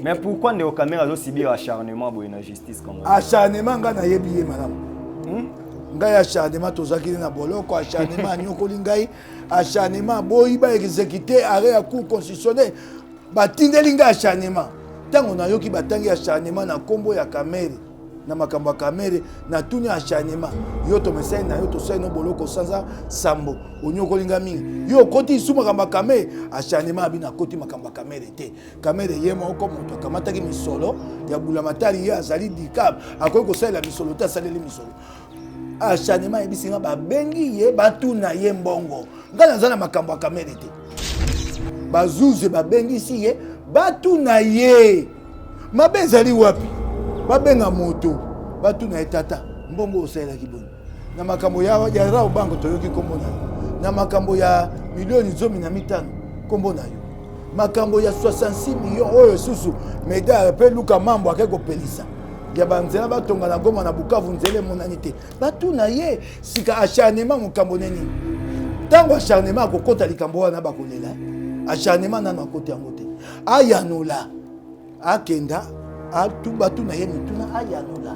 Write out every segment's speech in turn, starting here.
Mais pourquoi ndeko Kamerhe azo subir acharnement boye na justice congolaise? Acharnement nga nayebi ye malamu. Ngai acharnement tozalaki na boloko, acharnement anyokoli ngai, acharnement aboyi ba exécuter arrêt ya cour constitutionnelle. Batindeli ngai acharnement. Ntango nayoki batangi acharnement na nkombo ya Kamerhe, na makambo ya Kamerhe, natuni acharnement, yo tomesani na yo, tosali no boloko sanza sambo, onyokoli nga mingi, yo okoti lisusu makambo ya Kamerhe? Acharnement abi nakoti makambo ya Kamerhe te. Kamerhe ye moko moto akamataki misolo ya bulamatari, ye azali dicab, akoki kosalela misolo te, asaleli misolo. Acharnement ayebisi nga babengi ye batuna ye mbongo, nga naza na makambo ya Kamerhe te. Bazuze babengisi ye batuna ye mabe ezali wapi, babenga moto batuna ye tata mbongo osalelaki boni na makambo ya Rao Bango, toyoki nkombo na yo na makambo ya milioni 15 nkombo na yo, makambo ya 66 millions oyo susu Medar mpe Luka Mambo ake kopelisa ya banzela batonga na Goma na Bukavu, nzela emonani te, batuna ye sika acharnement mokambo nini. Ntango acharnement akokota likambo wana bakolela acharnement nano akoti yango te, ayanola akenda batuna ye mituna ayanola.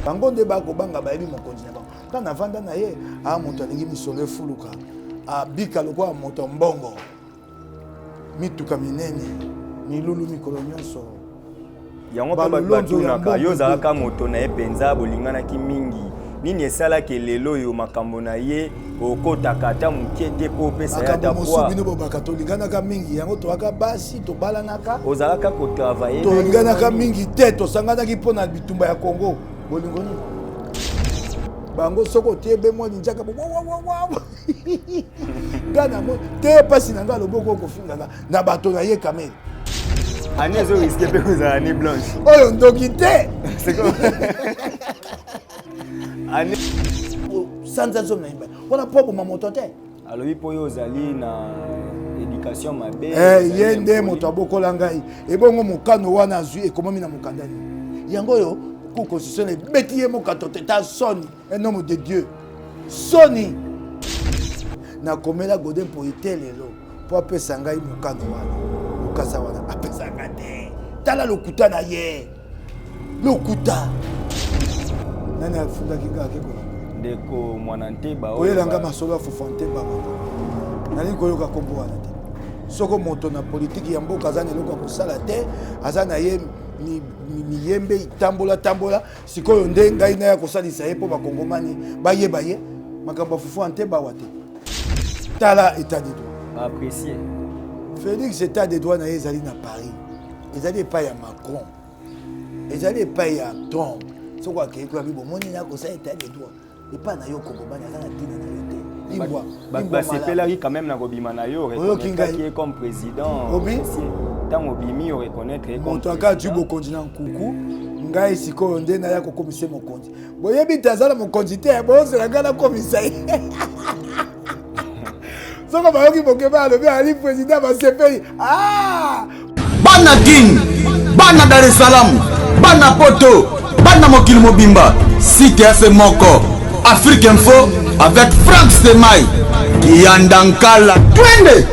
Bango nde bakobanga, bayebi mokonzi na bango. Nga navanda na ye, a moto alingi misolo efuluka, abika lokola moto mbongo, mituka minene, milulu mikolo nyonso. Yango mpe bato batunaka yo, ozalaka moto na ye mpenza, bolinganaki mingi, nini esalaki lelo oyo makambo na ye okotaka ata moke te mpo opesa ye ata poids? Bino bobaka tolinganaka mingi, yango toyaka basi tobalanaka. Ozalaka kotravaille? Tolinganaka mingi te, tosanganaki mpo na bitumba ya Congo. Bolingo nini bango soki otie be mwa linjaka nga na te mpasi na nga loboko okofingaka na bato na ye Kamerhe. Année ezo risque mpe kozala année blanche. Oyo ndoki te. Année sanza 12 wana mpo boma moto te. Alobi mpo oyo ozali na éducation mabe. Ye nde moto abokola ngai. Ebongo mokano wana azwi ekomami na mokanda nini? Yango oyo cour constitutionnelle ebeti ye mokato te. Ta soni, un homme de Dieu, soni. Nakomela Godin Mpoyi te lelo mpo apesa ngai mokano wana, mokasa wana apesanga te. Tala lokuta na ye, lokuta. Nani afundaki ngai akekola? Ndeko Mwana Nteba. Koyelanga masolo ya fufu Nteba, nalingi koyoka nkombo wana te. Soko moto na politiki ya mboka aza na eloko ya kosala te, aza na ye miyembe tambola tambola. Sikoyo nde ngai naya kosalisa ye mpo bakongomani bayeba ye. Makambo ya fufu Nteba awa te. Tala état de droit. Apprécié. Félix, état de droit na ye ezali na Paris, ezali epai ya Macron, ezali epai ya Trump. Soki akei kuna, bomoni na kosala état de droit epai na yo, kongomani aza na ntina na yo te. Limbwa. Bato basepelaki quand même na kobima na yo, reconnaîtraki ye comme président. Obi ntango obimi, oreconnaître ye. Moto aka azwi bokonzi na nkuku, ngai sikoyo nde naya kokomisa mokonzi. Boyebi te aza na mokonzi te, bozela ngai nakomisa ye. Soko bayoki Mokeba alobi ali président, basepeli. Bana Kin, bana Dar es Salaam, bana Poto, bana mokili mobimba, site ya se moko, Afrique Info avec Frank Stemay Kiyanda Nkala. Twende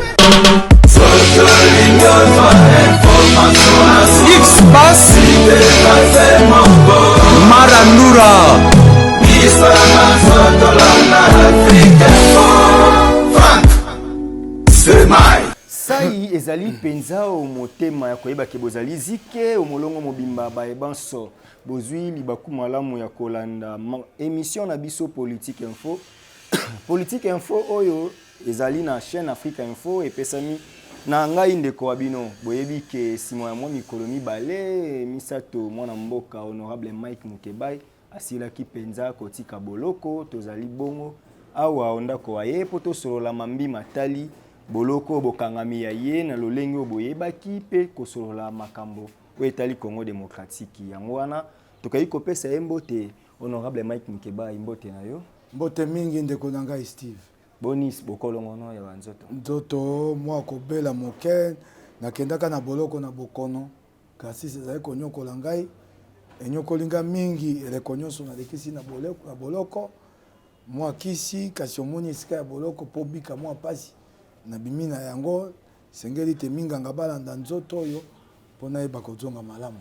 X Bas Marandura. Frank Stemay. Sai ezali mpenza o motema ya koyeba ke bozali zike o molongo mobimba bayebanso bozwi libaku malamu ya kolanda émission na biso Politique Info. Politique Info oyo ezali na chaîne Africa Info, epesami na ngai ndeko wa bino. Boyebi ke nsima ya mwa mikolo 2 3, mwana mboka honorable Mike Mukebai asilaki mpenza kotika boloko. Tozali bongo awa o ndako wa ye mpo tosolola mambi matali boloko, bokangami ya ye na lolenge oyo boyebaki, mpe kosolola makambo oyo etali Congo démocratique. Yango wana tokoki kopesa ye mbote. Honorable Mike Mukebai, mbote na yo. Mbote mingi, ndeko na ngai Steve. Boni bokolongono ya banzoto? Nzoto mwa kobela moke. Nakendaka na boloko na bokono, kasi ezali konyokola ngai, enyokoli ngai mingi. Eleko nyonso nalekisi na boloko, mwa kisi, kasi omoni esika ya boloko mpo bika mwa mpasi. Nabimi na yango. Esengeli te minganga balanda nzoto oyo mpo nayeba kozonga malamu.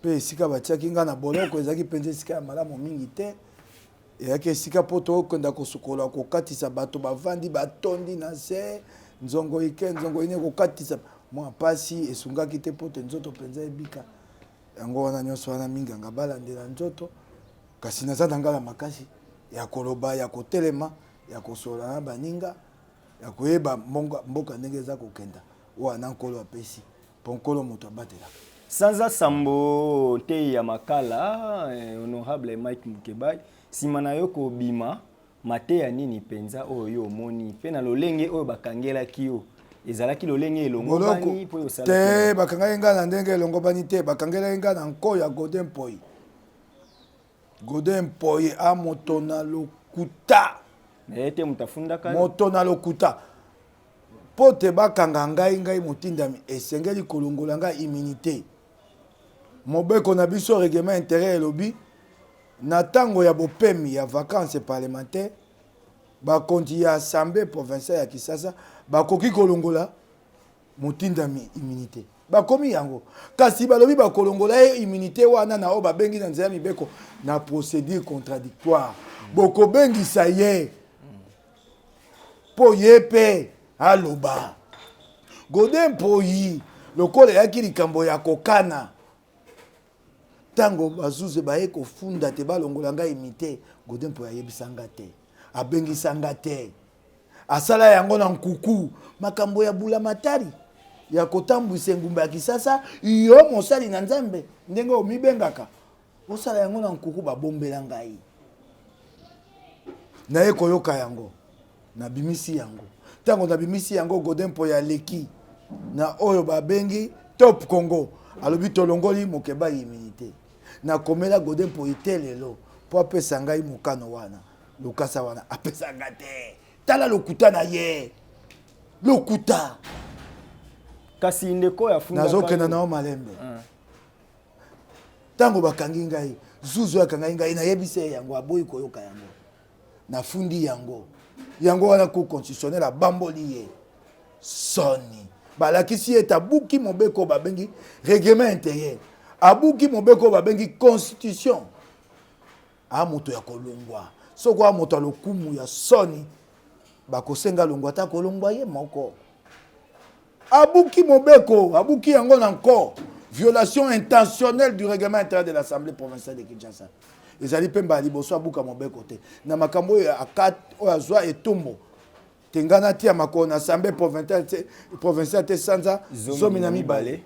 Mpe esika batiaki ngai na boloko ezalaki mpenza esika ya malamu mingi te. Eyaki esika mpo tokenda kosukola, kokatisa bato bavandi batondi na nse, nzongo ike nzongo ine, kokatisa mwa mpasi esungaki te mpo te nzoto mpenza ebika. Yango wana nyonso wana minganga balandela nzoto, kasi naza na ngai na makasi ya koloba, ya kotelema, ya kosolola na baninga, ya koyeba mboka ndenge eza kokenda. Wana Nkolo apesi, mpo Nkolo moto abatelaka. Sanza sambo ntei ya makala, honorable Mike Mukebayi, nsima na yo kobima, mateya nini mpenza oyo yo omoni mpe na lolenge oyo bakangelaki yo ezalaki lolenge elongobani mpo oyo osalaki Te, yango? bakangaki ngai na ndenge elongobani te, bakangelaki ngai na nko ya Godin Mpoyi. Godin Mpoyi a moto na lokuta. Na ye te moto afundaka yo? Moto na lokuta. Mpo te bakanga ngai, ngai motindami, esengeli kolongola ngai immunite. Mobeko na biso règlement intérieur elobi, na tango ya bopemi ya vacances parlementaires, bakonzi ya Assemblee provinciale ya Kisasa bakoki kolongola motindami immunite. Bakomi yango, kasi balobi bakolongola ye immunite wana na oyo babengi na nzela ya mibeko na procédure contradictoire. Bokobengisa ye mpo ye mpe aloba. Godin Mpoyi lokola eyaki likambo ya kokana, ntango bazuzi baye kofunda te balongola ngai immunite, Godin Mpoyi ayebisa nga te, abengisa nga te, asala yango na nkuku. Makambo ya bulamatari ya kotambwisa engumba ya Kisasa, yo mosali na Nzambe ndenge omibengaka, osala yango na nkuku, babombela ngai. Naye koyoka yango, nabimisi yango. Ntango nabimisi yango, Godin Mpoyi aleki na oyo babengi Top Congo, alobi tolongoli Mukebayi immunité. Nakomela Godin Mpoyi te lelo mpo apesa ngai mokano wana, lokasa wana apesa nga te. Tala lokuta na ye, lokuta. Kasi ndeko oyo afundaka Nazokenda yo. na yo malembe. Ntango bakangi ngai, zuzu akangaki ngai, nayebisi ye yango, aboyi koyoka yango. Nafundi yango. Yango wana Cour constitutionnelle abamboli ye. Soni. Balakisi ye ete abuki mobeko babengi règlement intérieur. Abuki mobeko babengi constitution. A moto ya kolongwa. Soko a moto ya lokumu ya soni, bakosenga longwa ata kolongwa ye moko. Abuki mobeko, abuki yango na nko. Violation intentionnelle du règlement intérieur de l'Assemblée provinciale de Kinshasa. Ezali mpe mbala liboso abuka mobeko te. Na makambo oyo akat, oyo azwa etumbu, te nga natia makolo na Assemblée provinciale te, provinciale te sanza 12.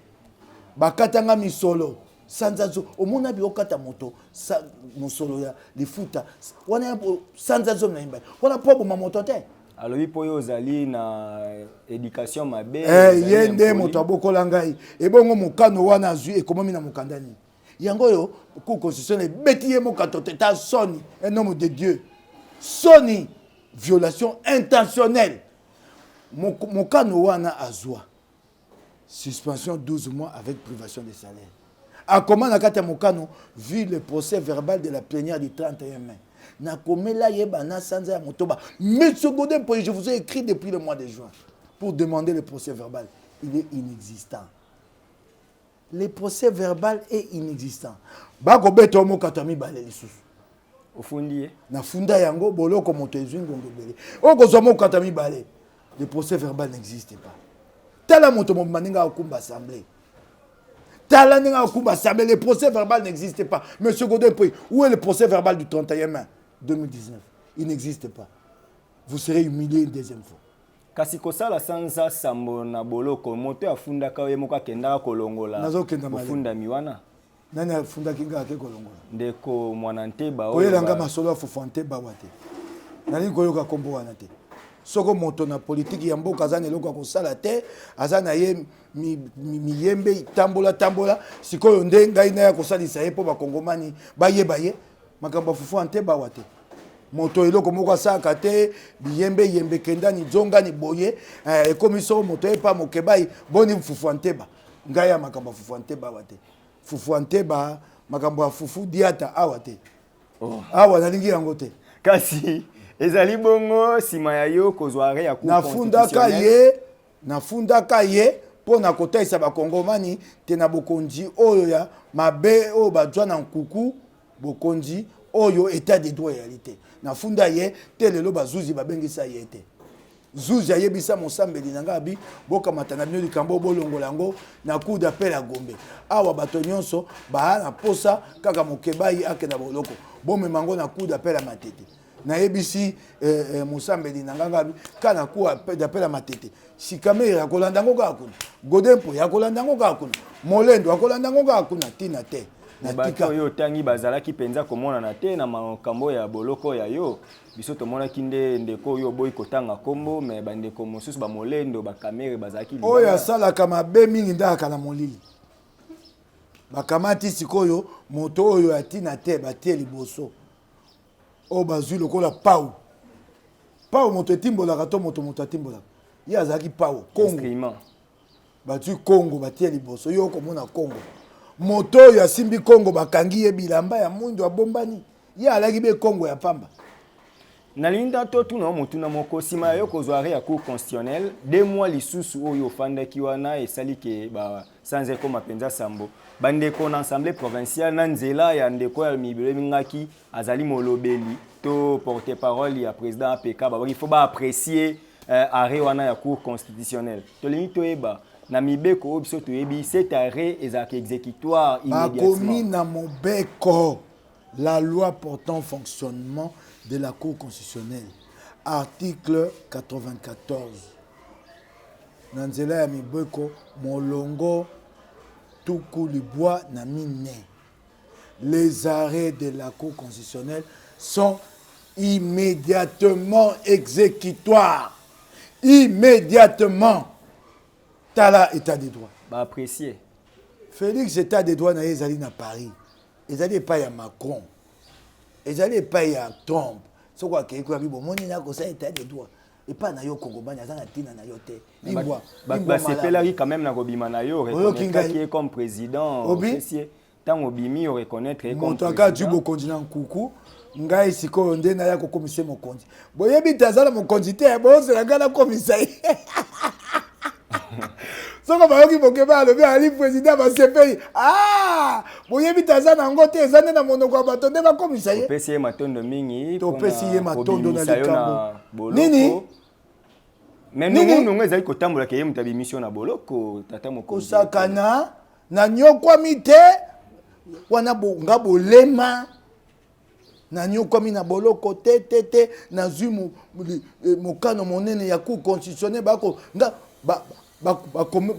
Bakatanga misolo sanza zo, omona bi okata moto sa, mosolo ya lifuta wana ya sanza 12 wana po boma moto te. Alobi po yo ozali na éducation mabe, ozali Ye nde impoli. moto abokola ngai. Ebongo mokano wana azwi ekomami na mokanda nini? Yango oyo Cour constitutionnelle ebeti ye mokato te, ta soni, un homme de Dieu. Soni, violation intentionnelle. Mokano wana azwa suspension 12 mois avec privation de salaire. Akoma na kati ya mokano, vu le procès verbal de la plénière du 31 mai. Nakomela ye bana sanza ya motoba. Monsieur Godin Mpoyi, je vous ai écrit depuis le mois de juin pour demander le procès verbal. Il est inexistant. Le procès verbal est inexistant. Bako beto mokato ya mibale lisusu. Ofundi ye? Nafunda yango boloko moto ezwi ngongo ebele. Okozwa mokato ya mibale. Le procès verbal n'existe pas. Tala moto mobimba ndenge akumba assemblée. Tala ndenge akumba assemblée. Le procès verbal n'existe pas. Monsieur Godin Mpoyi, où est le procès verbal du 31 mai 2019? Il n'existe pas. Vous serez humilié une deuxième fois. Kasi kosala sanza sambo na boloko, moto afundaka ye moko akendaka kolongola Nazokenda malembe. bofundami wana. Nani afundaki ngai ake kolongola? Ndeko mwana Nteba oyo Koyela nga masolo ya fufu Nteba wa te. Nalingi koyoka kombo wana te. Soko moto na politiki ya mboka aza na eloko ya kosala te, aza na ye miyembe tambola tambola, sikoyo nde ngai naya kosalisa ye mpo bakongomani bayeba ye. Makambo ya fufu Nteba wa te. Moto eloko moko asalaka te, biyembe yembe kendani zongani boye, ekomi soko moto ye pa mokebai boni fufu Nteba. Ngai ya makambo ya fufu Nteba wa te. Fufu Nteba, makambo ya fufu diata awa te. Oh. Awa nalingi yango te. Kasi ezali bongo nsima ya yo kozwa arrêt ya Cour Nafundaka constitutionnelle. ye. Nafundaka ye mpo na kotalisa bakongomani te na bokonzi oyo ya mabe oyo bazwa na nkuku, bokonzi oyo etat de droit eyali te. Nafunda ye te, lelo bazuzi babengisa ye te. Zuzi ayebisa mosambeli na ngai abi bokamata na bino likambo bolongola yango na cour d'appel ya Gombe. Awa bato nyonso baa na posa kaka Mokebayi akenda boloko, bomema yango na cour d'appel ya Matete. Nayebisi eh, eh, mosambeli na ngai abi kaka na cour d'appel ya Matete, Sikamere akolanda yango kaka kuna, Godin Mpoyi akolanda yango kaka kuna, Molendo akolanda yango kaka kuna, tina te. Bato oyo otangi bazalaki mpenza komonana te na makambo ya boloko ya yo. Biso tomonaki nde ndeko oyo oboyi kotanga kombo, me bandeko mosusu bamolendo bakamere bazalaki libanda. Oyo asalaka mabe mingi nde ayaka na molili. Bakamati sikoyo moto oyo ya ntina te, batie liboso oyo bazwi lokola pau pau, moto etimbolaka to moto moto atimbolaka, ye azalaki pau Kongo, bazwi Kongo batie liboso. Yo okomona Kongo, moto oyo asimbi Kongo bakangi ye bilamba ya mwindu, abombani, ye alaki be Kongo ya pamba. Nalingi nda totuna yo motuna moko. Nsima ya yo kozwa arrêt ya cour constitutionnelle, 2 mois lisusu oyo ofandaki wana esali ke basanza ekóma mpenza sambo. Bandeko na assemblée provinciale, na nzela ya ndeko ya mibelo ebengaki azali molobeli to porte parole ya président APK, babaki faut baapprécier arrêt wana ya cour constitutionnelle. Tolingi toyeba, na mibeko oyo biso toyebi, cet arrêt ezalaka exécutoire Bakomi na mobeko, la loi portant fonctionnement de la Cour constitutionnelle, article 94, na nzela ya mibeko molongo 94, les arrêts de la Cour constitutionnelle sont immédiatement exécutoires, immédiatement. Tala état de droit. Baapprécier. Félix, état de droit na ye ezali na Paris, ezali epai ya Macron, ezali epai ya Trump. Soki akei koyabi, bomoni nakosala état de droit epai na yo. Kongomani aza na ntina na yo te. Imbwa. Basepelaki quand même na kobima na yo, reconnaîtraki ye comme président. Obi Ntango obimi, oreconnaître ye. Moto aka azwi bokonzi na nkuku, ngai sikoyo nde naya kokomisa ye mokonzi. Boyebi te aza na mokonzi te, bozela ngai nakomisa ye. Soko bayoki Mokeba alobi ali président, basepeli. Ah, boyebi te aza nango te, eza nde na monoko ya bato nde bakomisa ye. Topesi ye matondo mingi. Topesi ye matondo na likambo nini? Mais nungunungu ezali kotambolaka, ye moto abimisi yo na boloko, tata mokonzi. Kosakana nanyokwami te wana, nga bolema nanyokwami na boloko te te te. Nazwi mokano monene ya cour constitutionnelle, bako nga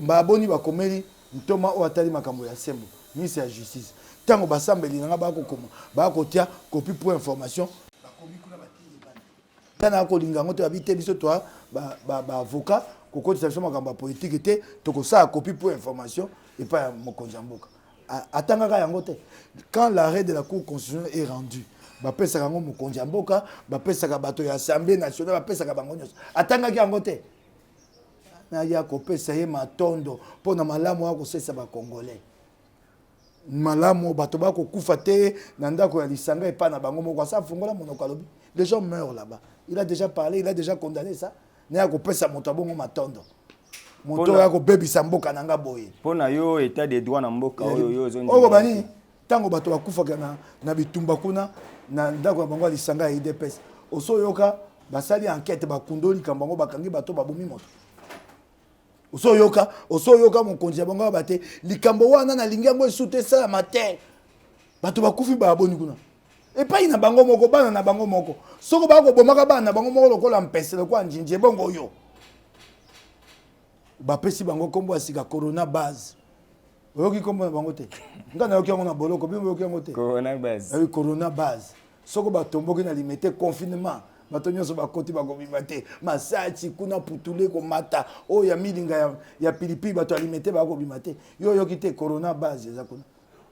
baboni bakomeli ntoma oyo atali makambo ya sembo, ministre ya justice. Ntango basambeli na nga bakokoma, bakotia copie pour information, bakomi kuna, batindi bana na kolinga yango te. Babi te, biso toa baavocat, kokotisa biso makambo ya politike te, tokosala copie pour information epai ya mokonzi ya mboka. Atangaka yango te. Quand l'arrêt de la cour constitutionnelle est rendu, bapesaka yango mokonzi ya mboka, bapesaka bato ya assemblée nationale, bapesaka bango nyonso. Atangaki yango te. Naya kopesa ye matondo mpo na malamu ya kosalisa bacongolais, malamu bato bakokufa te na ndako ya lisanga epai na bango moko. Asa afungola monoko, alobi les gens meurent là-bas. Il a déjà parlé, il a déjà condamné ça. Naya kopesa moto abongo matondo, moto oyo akobebisa mboka na nga boye. Mpo na yo, état de droit na mboka oyo yo oyo bani, ntango bato bakufaka na bitumba kuna na ndako ya bango ya lisanga ya UDPS, osoyoka basali enquête, bakundoli likambo yango, bakangi bato babomi moto? Osoyoka mokonzi ya bango aba te likambo wana nalingi yango esu te, esalama te? Bato bakufi baboni kuna epai na bango moko, bana na bango moko. Soko bakobomaka bana na bango moko lokola mpese, lokola njinji, ebongo oyo bapesi bango nkombo ya sika, corona base, oyoki nkombo na bango te? Nga nayoki yango na boloko, bino boyoki yango te. Corona base. Corona base. Soko batomboki na Limete, confinement, bato nyonso bakoti, bakobima te. Masasi kuna, putule komata oyo ya milinga ya pilipili, bato ya Limete bakobima te. Yo oyoki te? Corona base eza kuna.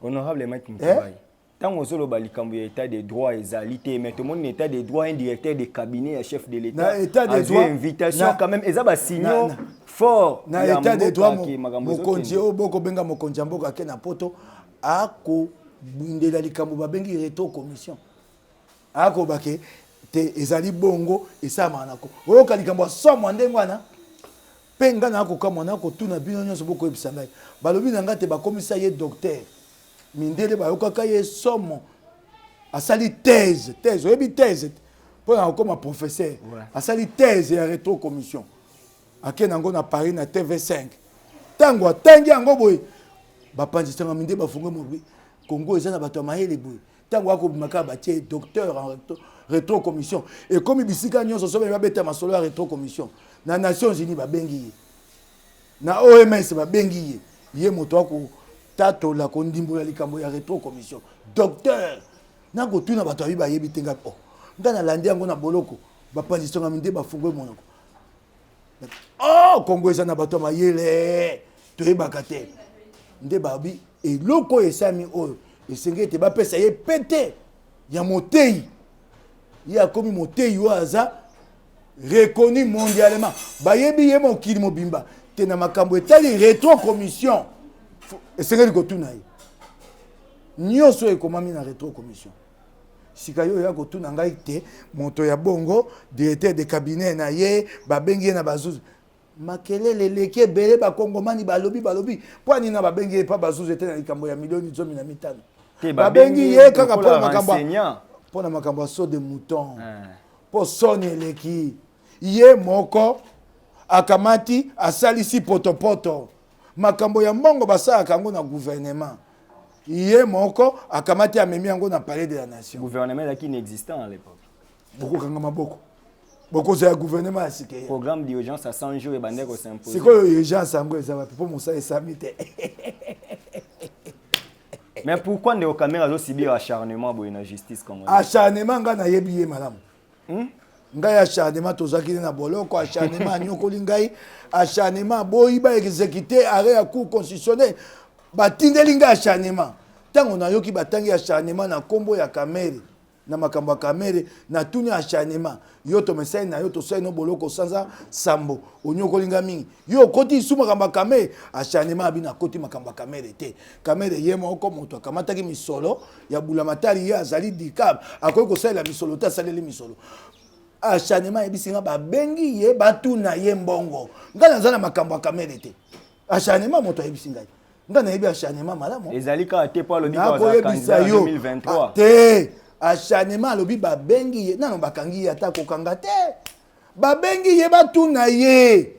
Honorable Mike Mukebayi, ntango ozoloba likambo ya état de droit ezali te, mais tomoni na état de droit, un directeur de cabinet ya chef de l'état azwi invitation quand même, eza basignaux fort. Na état de droit, mokonzi oyo bokobenga mokonzi ya mboka ake na poto, akobundela likambo babengi rétro commission, akobake te ezali bongo, esalamaka nako. Oyoka likambo ya somwa ndenge wana. Mpe ngai nakokamwa, nakotuna bino nyonso, bokoyebisa ngai. Balobi na ngai te bakomisa ye docteur. Mindele bayokaka ye somo. Asali thèse, thèse, oyebi thèse mpo na kokoma professeur. Asali thèse ya rétro commission, ake nango na Paris na TV5. Ntango atangi yango boye, bapanzisanga minde bafunge mobi. Congo eza na bato ya mayele boye. Ntango akobima kaka, batie docteur en rétro commission. Ekomi bisika nyonso, so babeta masolo ya rétro commission. Na Nations Unies babengi ye, na OMS babengi ye. Ye moto akotatola, kondimbola likambo ya rétro commission, docteur. Nakotuna bato abi bayebi te. Ngai, oh, ngai nalandi yango na boloko. Bapanzisanga minde bafungwe monoko. Oh, Kongo eza na bato ya mayele, toyebaka te. Nde babi eloko oyo esami oyo esengeli ete bapesa ye pete ya motei. Ye akomi motei oyo aza reconnu mondialement, bayebi ye mokili mobimba te. Na makambo etali rétro commission, esengeli kotuna ye nyonso oyo ekomami na rétro commission. Sika yo oya kotuna ngai te, moto ya bongo, directeur de cabinet na ye babengi ye na bazuzi. Makelele eleki ebele. Bakongomani balobi, balobi mpo anina babengi ye mpa bazuzi ete na likambo ya milioni 15. Babengi ye kaka mpona makambo ya saut de mouton, mpo soni eleki. Ye moko akamati, asalisi potopoto. Makambo ya mbongo basalaka yango na gouvernement. Ye moko akamati, amemi yango na Palais de la Nation. Gouvernement ezalaki inexistant à l'époque. Bokokanga maboko, bokozala gouvernement ya sika. Programme d'urgence à 100 jours ebandaki kos'impose. Sikoyo urgence yango eza wapi? Mpo mosala esami te. Mais pourquoi ndeko Kamerhe azosubir acharnement boye na justice congolaise? Acharnement, ngai nayebi ye malamu. Ngai acharnement tozalaki na boloko. Acharnement anyokoli ngai. Acharnement aboyi baexécute arrêt ya Cour constitutionnelle. Batindeli ngai acharnement. Ntango nayoki batangi acharnement na nkombo ya Kamerhe, na makambo ya Kamerhe, natuni acharnement: yo tomesali na yo, tosali no boloko sanza 7, onyokoli ngai mingi, yo okoti lisu makambo ya Kamerhe? Acharnement abi: nakoti makambo ya Kamerhe te. Kamerhe ye moko moto akamataki misolo ya bulamatari. Ye azali dircab, akoki kosalela misolo te, asaleli misolo. Acharnement ayebisi nga babengi ye, batuna ye mbongo. Ngai naza na makambo ya Kamerhe te. Acharnement moto ayebisi ngai. Ngai nayebi acharnement malamu. Ezali kaka te mpo alobi nakoyebisa yo 2023. Te, acharnement alobi babengi ye nano, bakangi ye ata kokanga te. Babengi ye, batuna ye.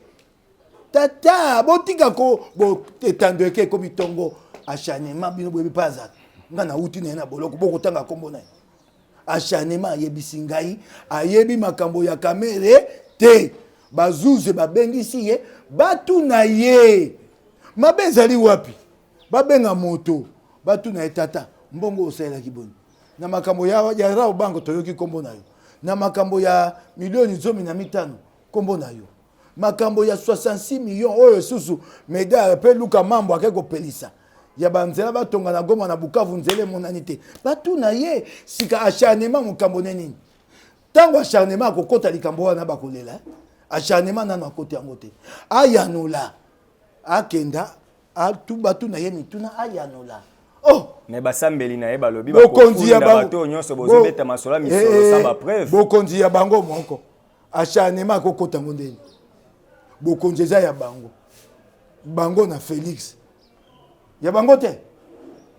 Tata, botika ko bo etando eke ekomi ntongo. Acharnement, bino boyebi mpe azala. Ngai nauti na ye na boloko, bokotanga nkombo na ye. Acharnement ayebisi ngai ayebi makambo ya Kamerhe te. Bazuze babengisi ye, batuna ye. Mabe ezali wapi? Babenga moto, batuna ye: tata, mbongo osalelaki boni na makambo ya Rawbank? Toyoki nkombo na yo na makambo ya milioni 15, nkombo na yo makambo ya 66 millions oyo lisusu Médard mpe Luka Mambo ake kopelisa ya banzela batonga na Goma, na Bukavu, nzela emonani te. Batuna ye. Sika acharnement mokambo ne nini? Ntango acharnement akokɔta likambo wana, bakolela. Acharnement nano akoti yango te. Ayanola, akenda batuna ye mituna, ayanola. Oh. Mais basambeli na ye balobi bokonzi ya bato nyonso bozobeta masolo ya misolo sans bapreuve. Bokonzi ya bango moko. Acharnement akokota yango ndeni? Bokonzi eza ya bango, bango na Félix, ya bango te.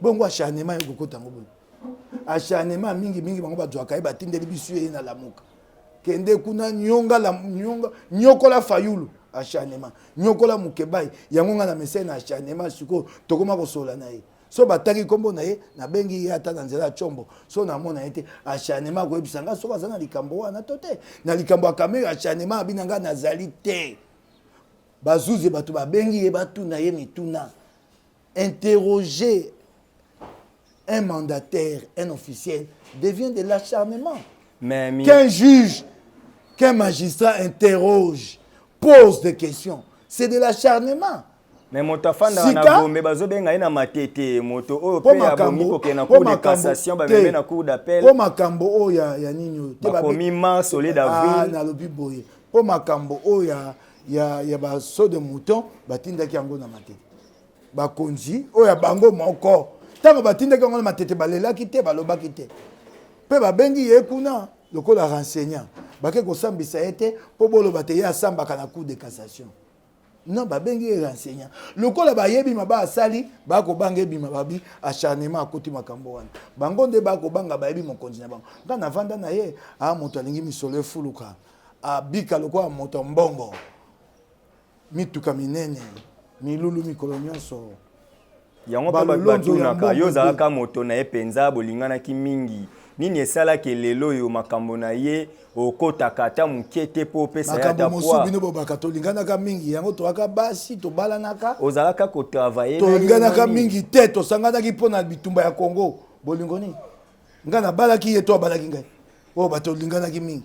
Bongo acharnement ekokota yango boni? Acharnement mingimingi bango bazwaka ye, batindeli biso ye na Lamuka: kende kuna, nyonga, nyonga, nyokola Fayulu. Acharnement nyokola Mokebai. Yango ngai na mesai na acharnement. Sikoyo tokoma kosola na ye. So batangi nkombo na ye, nabengi ye ata na nzela ya tshombo. So namona ye te, acharnement akoyebisa ngai soki aza na likambo wana to te. Na likambo ya Kamerhe, acharnement abi na ngai nazali te. Bazuzi bato babengi ye, batuna ye mituna. Interroger un mandataire, un officiel, devient de l'acharnement. Mais qu'un juge, qu'un magistrat interroge, pose des questions, c'est de l'acharnement. Mais moto afandaka na Gombe, bazobenga ye na Matete, moto oyo mpe abomi kokende na Cour de cassation, bameme na Cour d'appel. Mpo makambo oyo ya nini oyo? Bakomi mars au lieu d'avril. Nalobi boye, mpo makambo oyo ya basaut de mouton, batindaki yango na Matete. Bakonzi oyo ya bango moko, ntango batindaki yango na Matete, balelaki te, balobaki te. Mpe babengi ye kuna lokola renseignant, bake kosambisa ye te mpo boloba te ye asambaka na Cour de cassation. Non, babengi ye renseignant. Lokola bayebi maba asali, bakobanga ebima babi acharnement akoti makambo wana. Bango nde bakobanga bayebi mokonzi na bango. Nga navanda na ye, ah moto alingi misolo efuluka. Abika lokola moto mbongo. Mituka minene, milulu mikolo nyonso. Yango mpe bato batunaka yo ozalaka moto na ye mpenza, bolinganaki mingi. Nini esalaki lelo oyo makambo na ye okotaka ata moke te mpo opesa ye ata poids? Bino bobaka tolinganaka mingi, yango toyaka basi tobalanaka. Ozalaka kotravaille? Tolinganaka mingi te, tosanganaki mpo na bitumba ya Congo. Bolingo nini? Ngai nabalaki ye to abalaki ngai? Oyo bato tolinganaki mingi.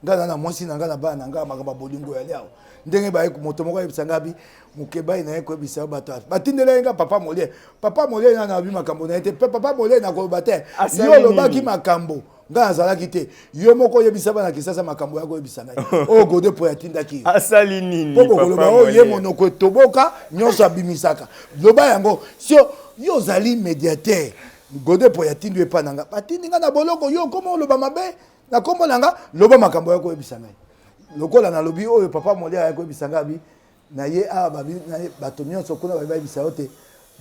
Ngai na na mwasi na ngai na bana na ngai, makambo ya bolingo ya liawa ndenge baye. Moto moko ayebisa ngai abi Mokebai na ye koyebisa yo bato batindela ye nga papa Moliere. Papa Moliere nana abi makambo na ye te, mpe papa Moliere nakoloba te. Yo olobaki makambo, ngai nazalaki te. Yo moko oyebisa bana Kisasa makambo ya koyebisa ngai oyo Gode po atindaki yo. Asali nini? Mpo bokoloba oyo ye monoko etoboka nyonso abimisaka. Loba yango sio yo ozali médiateur. Gode po atindi yo epa na nga, batindi nga na boloko, yo okoma oloba mabe na kombo na nga. Loba makambo ya koyebisa ngai. Lokola nalobi oyo papa Moliere ya koyebisa ngai abi na ye awa, babi bato nyonso kuna babi bayebisa yo te,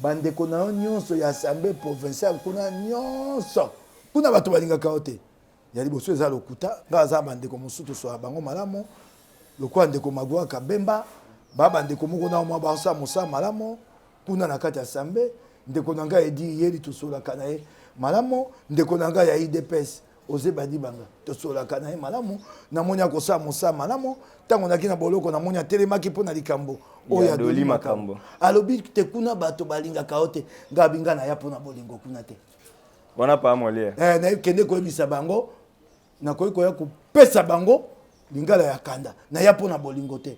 bandeko na yo nyonso ya assemblée provinciale kuna nyonso kuna bato balingaka yo te. Ya liboso eza lokuta. Ngai aza bandeko mosusu tosola bango malamu, lokola ndeko Magwa Kabemba, ba bandeko moko na mwa basala mosala malamu kuna na kati ya assemblée. Ndeko na ngai Edi Yeli, tosolaka na ye malamu. Ndeko na ngai ya UDPS Oze Badibanga, tosolaka na ye malamu. Namoni akosala mosala malamu. Ntango naki na boloko, namoni atelemaki mpo na likambo oyo adoli makambo. Alobi te kuna bato balingaka yo te. Ngai abi ngai naya mpo na bolingo kuna te. Wana pa Moliere. Eh, nakende koyebisa bango, nakoki koya kopesa bango lingala ya kanda. Naya mpo na bolingo te.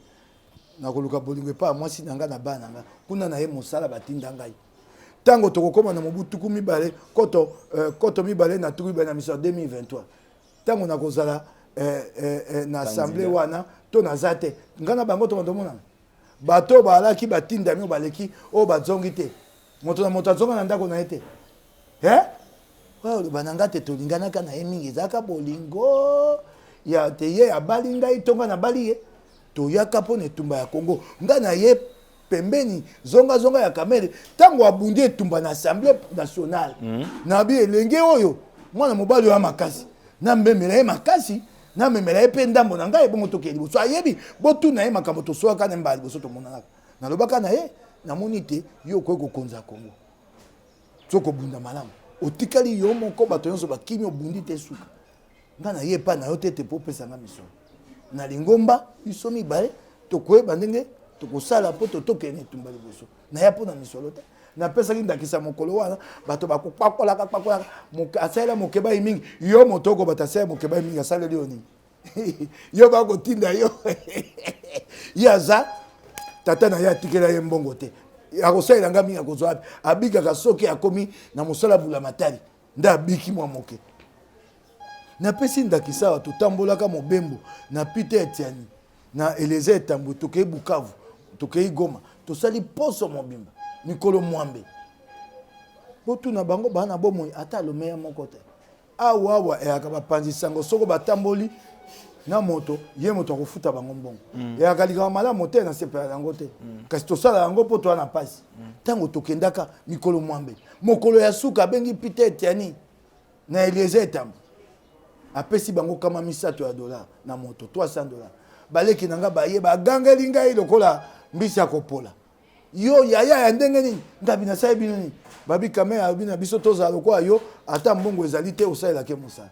Nakoluka bolingo epai ya mwasi na ngai na bana na ngai. Kuna na ye mosala batinda ngai. Ntango tokokóma na mobu 20 2023, 2023, ntango nakozala na assemblée wana to naza te, ngai na bango tomonana. Bato oyo baalaki batindami oyo baleki oyo bazongi te, moto na moto azonga na ndako na ye te. Oyo oloba na ngai te, tolinganaka na ye mingi, ezalaka bolingo ya te. Ye abali ngai to ngai nabali ye, toyaka mpo na etumba ya Kongo. Ngai na ye pembeni zongazonga ya Kamere ntango abundi etumba na assemblée nationale. Nabi elenge oyo, mwana mobali oyo ya makasi, namemela ye makasi, namemela ye mpe ndambo na ngai, ebongo tokende liboso. Ayebi, botuna ye makambo toswaka na mbala liboso tomonanaka. Nalobaka na ye, namoni te yo okoki kokonza Kongo soki obunda malamu. Otikali yo moko, bato nyonso bakimi, obundi te suka. Ngai na ye epai na yo te te mpo opesa nga misolo na lingomba. Biso mibale tokoyeba ndenge tokosala mpo totokende etumba liboso. Naya mpo na misolo te. Napesaki ndakisa mokolo wana, bato bakokpakolaka kpakolaka asalela Mokebai mingi. Yo moto oko bato asalela Mokebai mingi, asaleli yo nini? Yo bakotinda yo, ye aza tata na ye atikela ye mbongo te. Akosalela nga mingi, akozwa wapi? Abikaka soki akomi na mosala bula matali nde abiki mwa moke. Napesi ndakisa awa, totambolaka mobembo na Peter Etiani na Eliezer Etambwe, tokei Bukavu, tokei Goma, tosali poso mobimba, mikolo 80. Botuna bango, baa na bomoi ata alomeya moko te. Awa awa eyaka bapanzi sango, soko batamboli na moto, ye moto akofuta bango mbongo. Eyaka likambo malamu te, nasepela yango te. Kasi tosala yango mpo toya na mpasi. Ntango tokendaka mikolo 80, mokolo ya suka abengi Peter Etiani na Eliezer Etambo, apesi bango 300 ya dollar na moto, 300 dollar. Baleki na nga baye, bagangeli ngai lokola mbisi ya kopola. Yo yaya ya ndenge nini? Ngabi nasali bino nini? Babi kame alobi na biso tozala lokola yo, ata mbongo ezali te, osalelaki mosala.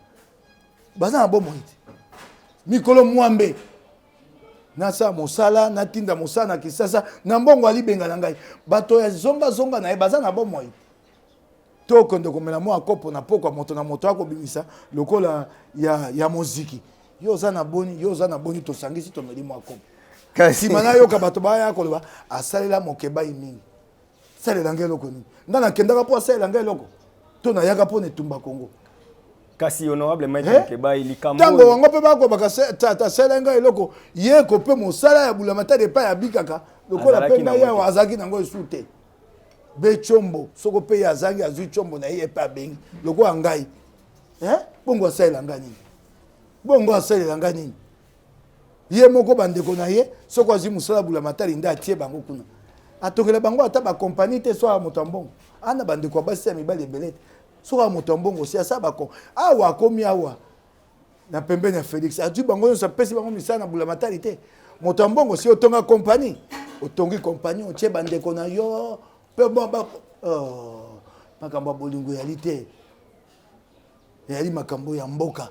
Baza na bomoi te. Mikolo 80 nasala mosala, natinda mosala na Kisasa na mbongo alibenga na ngai. Bato ya zongazonga na ye baza na bomoi te. Tokende komela mwa kopo na pokwa, moto na moto akobimisa lokola ya moziki. Yo oza na boni? Yo oza na boni? Tosangisi, tomeli mwa kopo. Nsima nayoka bato baya koloba asalela Mokebai mingi. Salela ngai eloko nini? Ngai nakendaka mpo asalela ngai eloko to nayaka mpo na etumba Kongo? Kasi honorable Mike Mokebai, likambo ntango yango mpe bakobaka asala ngai eloko, ye ko mpe mosala ya bulamatari epai abikaka lokola mpe ngai awa azalaki nango esu te. Be tshombo soko mpe ye azangi, azwi tshombo na ye epe abengi lokola ngai. Bongo asalela ngai nini? Bongo asalela ngai nini? Ye moko bandeko na ye, soki azwi mosala bulamatari nde atie bango kuna. Atongela bango ata ba compagnie te, soki moto ya mbongo. Ana bandeko ya basi ya mibali ebele te. Soki moto ya mbongo si asala ba awa akomi awa na pembeni ya Felix, azwi bango nyonso, apesi bango misala na bulamatari te. Moto ya mbongo si otonga compagnie, otongi compagnie, otie bandeko na yo mpe bon, oh, makambo ya bolingo eyali te, eyali makambo ya mboka.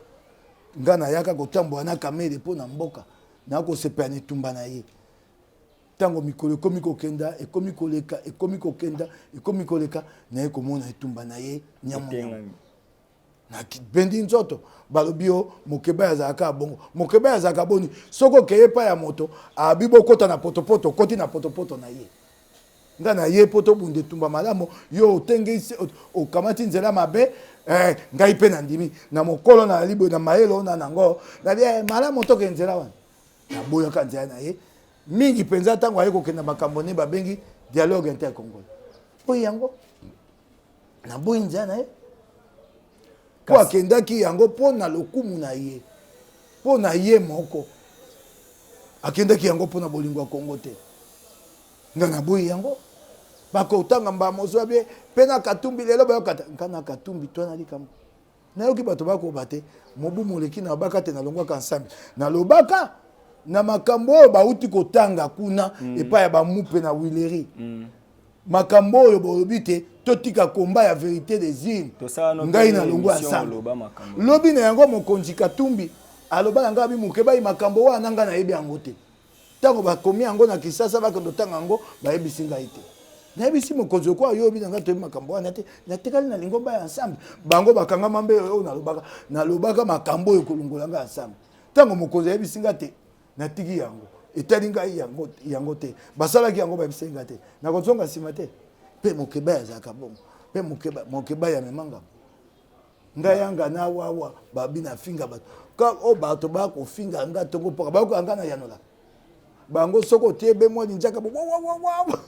Nga nayaka kotambola na Kamere mpo na mboka, nakosepela na etumba na ye. Ntango mikolo ekomi kokenda, ekomi koleka, ekomi kokenda, ekomi koleka, naye komona etumba na ye nyamu nabendi nzoto. Balobi yo Mokeba azalaka bongo, Mokeba azalaka boni. Soki okeye epai ya moto, abi bokota na potopoto, okoti na potopoto na ye. Nga na ye mpo tobunda etumba malamu, yo otengisi, okamati nzela mabe. Ngai mpe nandimi na mokolo na libo na mayele oyo na nango nabi malamu toke nzela wana. Naboyaka nzela na ye mingi mpenza. Ntango aye kokenda makambo nde babengi dialogue intercongolais oyo, yango naboyi nzela na ye mpo akendaki yango mpo na lokumu na ye, mpo na ye moko akendaki yango, mpo na bolingo ya Kongo te. Nga naboyi yango. Bakotanga mbama ozwa bie mpe na Katumbi lelo bayokata nga na Katumbi to na likambo. Nayoki bato bakoba te, mobu moleki nalobaka te, nalongwaka ensemble, nalobaka na makambo oyo bauti kotanga kuna epai ya bamupe na Huilerie. Makambo oyo bolobi te, totika komba ya vérité des urnes. Ngai nalongwa ensemble. Lobi na yango mokonzi Katumbi aloba na ngai, abi Mokebai, makambo wana ngai nayebi yango te. Ntango bakomi yango na Kisasa, bakende otanga yango, bayebisi ngai te. Nayebisi mokonzi, okoa yo oyebi na ngai, toyebi makambo wana te. Natikali na lingomba ya ensemble. Bango bakangama mbe oyo nalobaka, nalobaka makambo oyo kolongola ngai ensemble. Ntango mokonzi ayebisi ngai te, natiki yango, etali ngai yango, yango te. Basalaki yango, bayebisi ngai te, nakozonga nsima te. Mpe Mokeba azalaka bongo, mpe Mokeba ya memanga ngai yanga na wawa babi nafinga bato ka oyo bato bakofinga nga tongo mpoka bayoka nga na yanola bango. Soki otie be mwa linzaka wawawawa,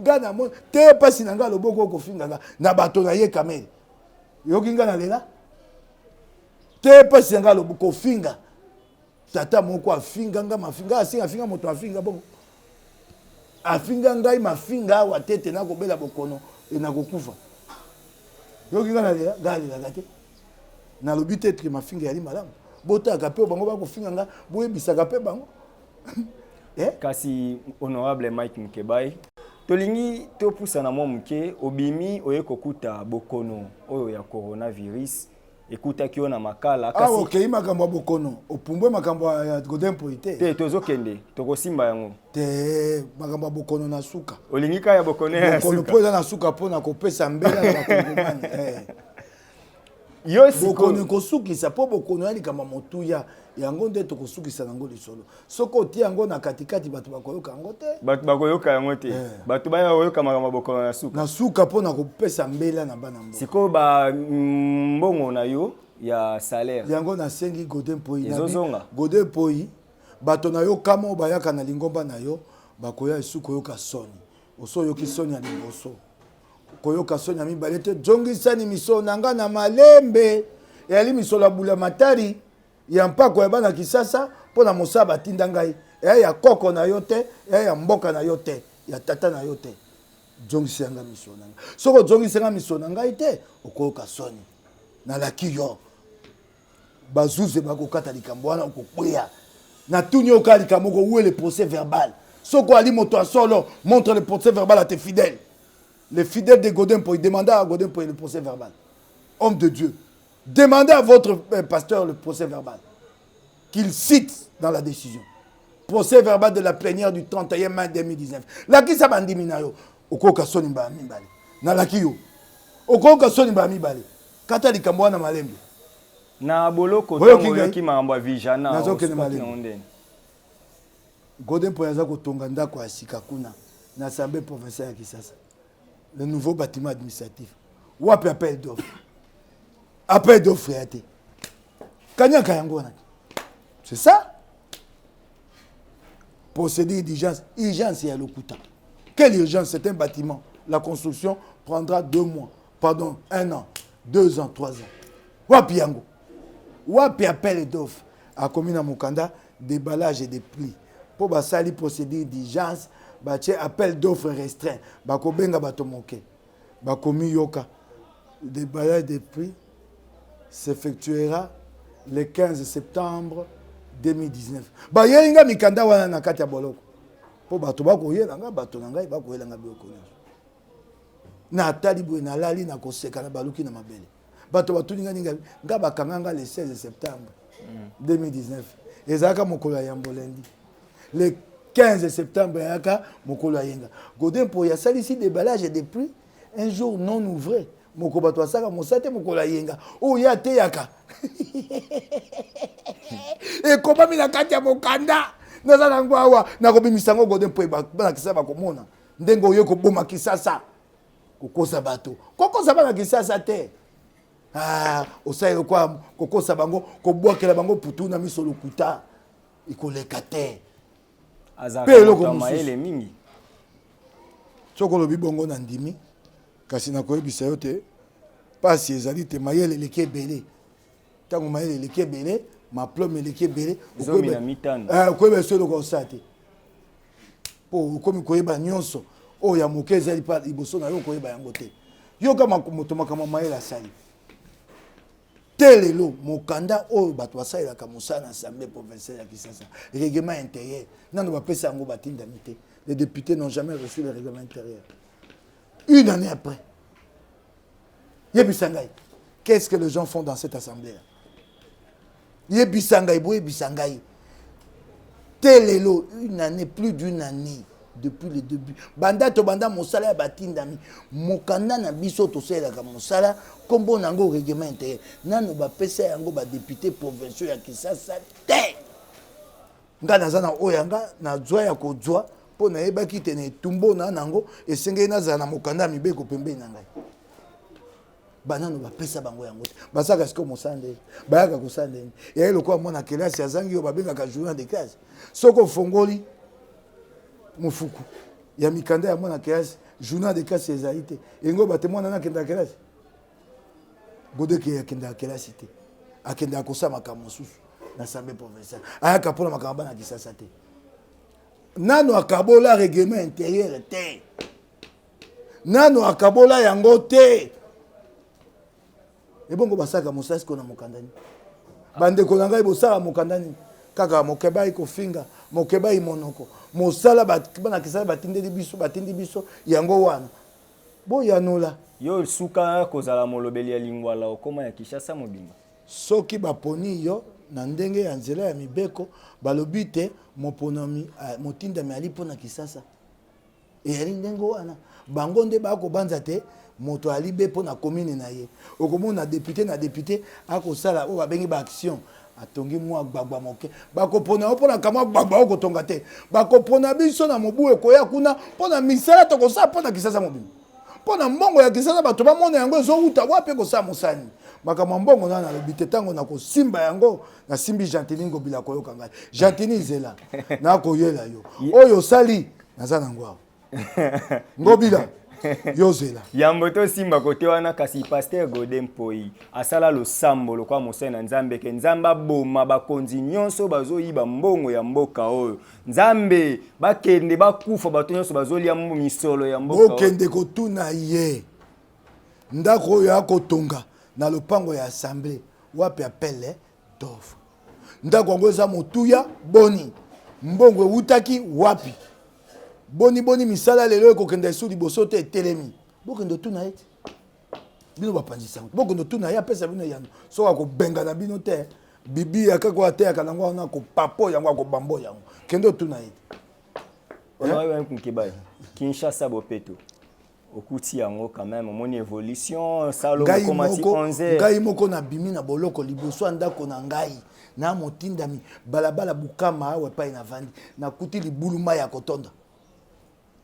nga namoni te mpasi na nga loboko okofinga nga na bato na ye. Kamere yoki nga nalela te, mpasi na nga loboko kofinga. Tata moko afinga nga mafinga, asinga afinga moto, afinga bongo, afinga ngai mafinga awa te te, nakobela bokono e nakokufa. Yoki nga nalela, ngai alelaka te. Nalobi te ete mafinga eyali malamu. Botalaka mpe bango bakofinga nga, boyebisaka mpe bango. Eh? Kasi honorable Mike Mukebayi, tolingi topusana mwa moke. Obimi, oye kokuta bokono oyo ya coronavirus ekutaki yo na Makala. Kasi awa okei makambo ya bokono, opumbwe makambo ya Godin Mpoi te. Te, tozokende, tokosimba yango. Te, makambo ya bokono na suka. Olingi kaka ya bokono ya bokono mpo eza na suka mpona kopesa mbela na bakongomani. Yo bokono ekosukisa, mpo bokono ya likambo ya motuya, yango nde tokosukisa nango lisolo. Soki otie yango na katikati, bato bakoyoka yango te. Bato bakoyoka yango te. Bato baya koyoka makambo ya bokono na suka. Na suka mpona kopesa mbela na bana mboka. Sikoyo ba mbongo na yo ya salaire? Yango nasengi Godin Mpoi. Ezozonga? Godin Mpoi, bato na yo kama oyo bayaka na lingomba na yo, bakoya esu koyoka soni. Oso oyoki soni ya liboso, koyoka soni ya mibale te. Zongisani misolo na nga na malembe. Eyali misolo ya bula matari ya mpako ya bana Kisasa mpo na mosala batinda ngai. Eya ya koko na yo te, eya ya mboka na yo te, ya tata na yo te. Zongisa nga misolo na ngai. Soki ozongisi nga misolo na ngai te, okoyoka soni. Nalaki yo, bazuze bakokata likambo wana, okokweya. Natuni yo kaka likambo moko: où est le procès verbal? Soki ali moto ya solo, montre le procès verbal à tes fidèles, les fidèles de Godin Mpoy. Demandez à Godin Mpoy le procès verbal. Homme de Dieu, demandez à votre pasteur le procès verbal qu'il cite dans la décision, procès verbal de la plénière du 31 mai 2019. Lakisa bandimi na yo. Okoyoka soni mbala mibale. Nalaki yo, okoyoka soni mbala mibale. Kata likambo wana malembe. Na boloko, ntango oyoki makambo ya Vijana? Nazokende malembe. Godin Mpoy aza kotonga ndako ya sika kuna na assemblée provinciale ya Kisasa, le nouveau bâtiment administratif. Wapi appel d'offre? Appel d'offre ya te, kanyaka yango wana. C'est ça, procédure d'urgence. Urgence ya lokuta. Quelle urgence? C'est un bâtiment, la construction prendra 2 mois, pardon, un an, 2 ans, 3 ans. Wapi yango? Wapi appel d'offre? Akomi na mokanda. Déballage et des plis mpo basali procédure d'urgence, batie appel d'offre restreint, bakobenga bato moke. Bakomi yoka: déballage des prix s'effectuera le 15 septembre 2019. Bayeli nga mikanda wana na kati ya boloko, mpo bato bakoyela nga, bato na ngai bakoyela nga biloko nyonso. Natali boye, nalali na koseka, na baluki na mabele. Bato batuni nga ninga nga. Bakanga nga le 16 septembre 2019, ezalaka mokolo ya yambo, lundi. Le 15 septembre eyaka mokolo ya yenga. Godé Mpoyi asalisi déballage de prix un jour non ouvré, moko bato asaka mosala te, mokolo ya yenga oyo ye ateyaka. Ekomami na kati ya mokanda, naza nango awa, nakobimisa yango. Godé Mpoyi, bana Kisasa bakomona ndenge oye koboma Kisasa, kokosa bato, kokosa bana Kisasa te. Ah, osali lokola kokosa bango, kobwakela bango putu na miso, lokuta ekoleka te. Azalaka Mpe eloko moto ya mosusu. mayele mingi. Soki olobi bongo, na ndimi, kasi nakoyebisa yo te, mpasi ezali te. Mayele eleki ebele. Ntango mayele eleki ebele, maplome eleki ebele, 15. Okoyeba so eloko osala te, mpo okomi koyeba nyonso. Oyo ya moke ezali pa liboso na yo, okoyeba yango te. Yoka moto makambo mayele asali te. Lelo mokanda oyo bato basalelaka mosala na assemblée provinciale ya Kinshasa, règlement intérieur, nano bapesa yango batindami te. Les députés n'ont jamais reçu le règlement intérieur, une année après. Yebisa ngai, qu'est-ce que les gens font dans cette assemblée là? Yebisa ngai, boyebisa ngai te. Lelo une année, plus d'une année depuis le début, banda tobanda mosala ya batindami, mokanda na biso tosalelaka mosala, nkombo na yango règlement intérieur, nano bapesa yango badéputé provinciaux ya Kinshasa te. Ngai naza na oyo yanga, nazwa ya kozwa, mpo nayebaki te na etumbu na nango esengeli nazala na mokanda ya mibeko pembeni na ngai. Banano bapesa bango yango te. Basalaka sikoyo mosala ndenge bayaka kosala ndenge eyali lokola mwana kelasi azangi oyo babengaka journal de classe. Soki ofongoli mofuku ya mikanda ya mwana kelasi, journal de classe ezali te. Engo bate mwana nakendaka kelasi, Godeke akendaka kelasi te, akendaka kosala makambo mosusu na assemblée provinciale. Ayaka mpona makambo bana Kisasa te. Nano akabola règlement intérieur te, nano akabola yango te. Ebongo basalaka mosala sikoyo na mokanda nini? Bandeko na ngai, bosala mokanda nini? Kaka mokebai kofinga, mokebai monoko. Mosala bana Kisasa batindeli biso, batindi biso yango wana, boyanola. Yo suka kozala molobeli ya Lingwala, okóma ya Kinshasa mobimba. Soki baponi yo na ndenge ya nzela ya mibeko, balobi te moponami, motindami ali mpona Kisasa, eyali ndenge wana. Bango nde bakobanza te moto ali be mpo na commune na ye. Okomona député na député akosala oyo babengi baaction, atongi mwa gbagba moke. Bakopona yo mpona kamwa gbagba okotonga te. Bakopona biso na mobu ekoya kuna mpona misala tokosala mpona Kisasa mobimba, mpo na mbongo ya Kisasa bato bamona yango ezowuta wapi, ekosala mosani. Makambo ya mbongo nana nalobi te. Ntango nakosimba yango, nasimbi Gentiny Ngobila, koyoka ngai. Gentiny, nzela nakoyela yo oyo osali, naza nango awa. Ngobila, yo zela. Yambo tosimba kote wana, kasi pasteur Godé Mpoyi asala losambo lokola mosali na Nzambe ke Nzambe aboma bakonzi nyonso bazoyiba mbongo ya mboka oyo. Nzambe, bakende bakufa, bato nyonso bazolia misolo ya mboka oyo. Bokende kotuna ye ndako oyo akotonga na lopango ya assemblée, wapi appel d'offre? Ndako yango eza motuya boni? Mbongo ewutaki wapi? Boni boni misala lelo ekokenda esu liboso te, etelemi? Bokende otuna ye te. Bino bapanzisa yango, bokende otuna ye, apesa bino eyano. Soki akobengana bino te, bibi ya kaka oyo ateyaka nango wana, akopapo yango, akobambo yango. Kende otuna ye te. Honorable Mukebayi, Kinshasa bopeto, okuti yango quand même, omoni évolution salo? Ngai okoma ti moko 11 heures. Ngai moko nabimi na boloko, liboso ya ndako na ngai na motindami, balabala Bukama awa epai navandi, nakuti libulu mai ya kotonda.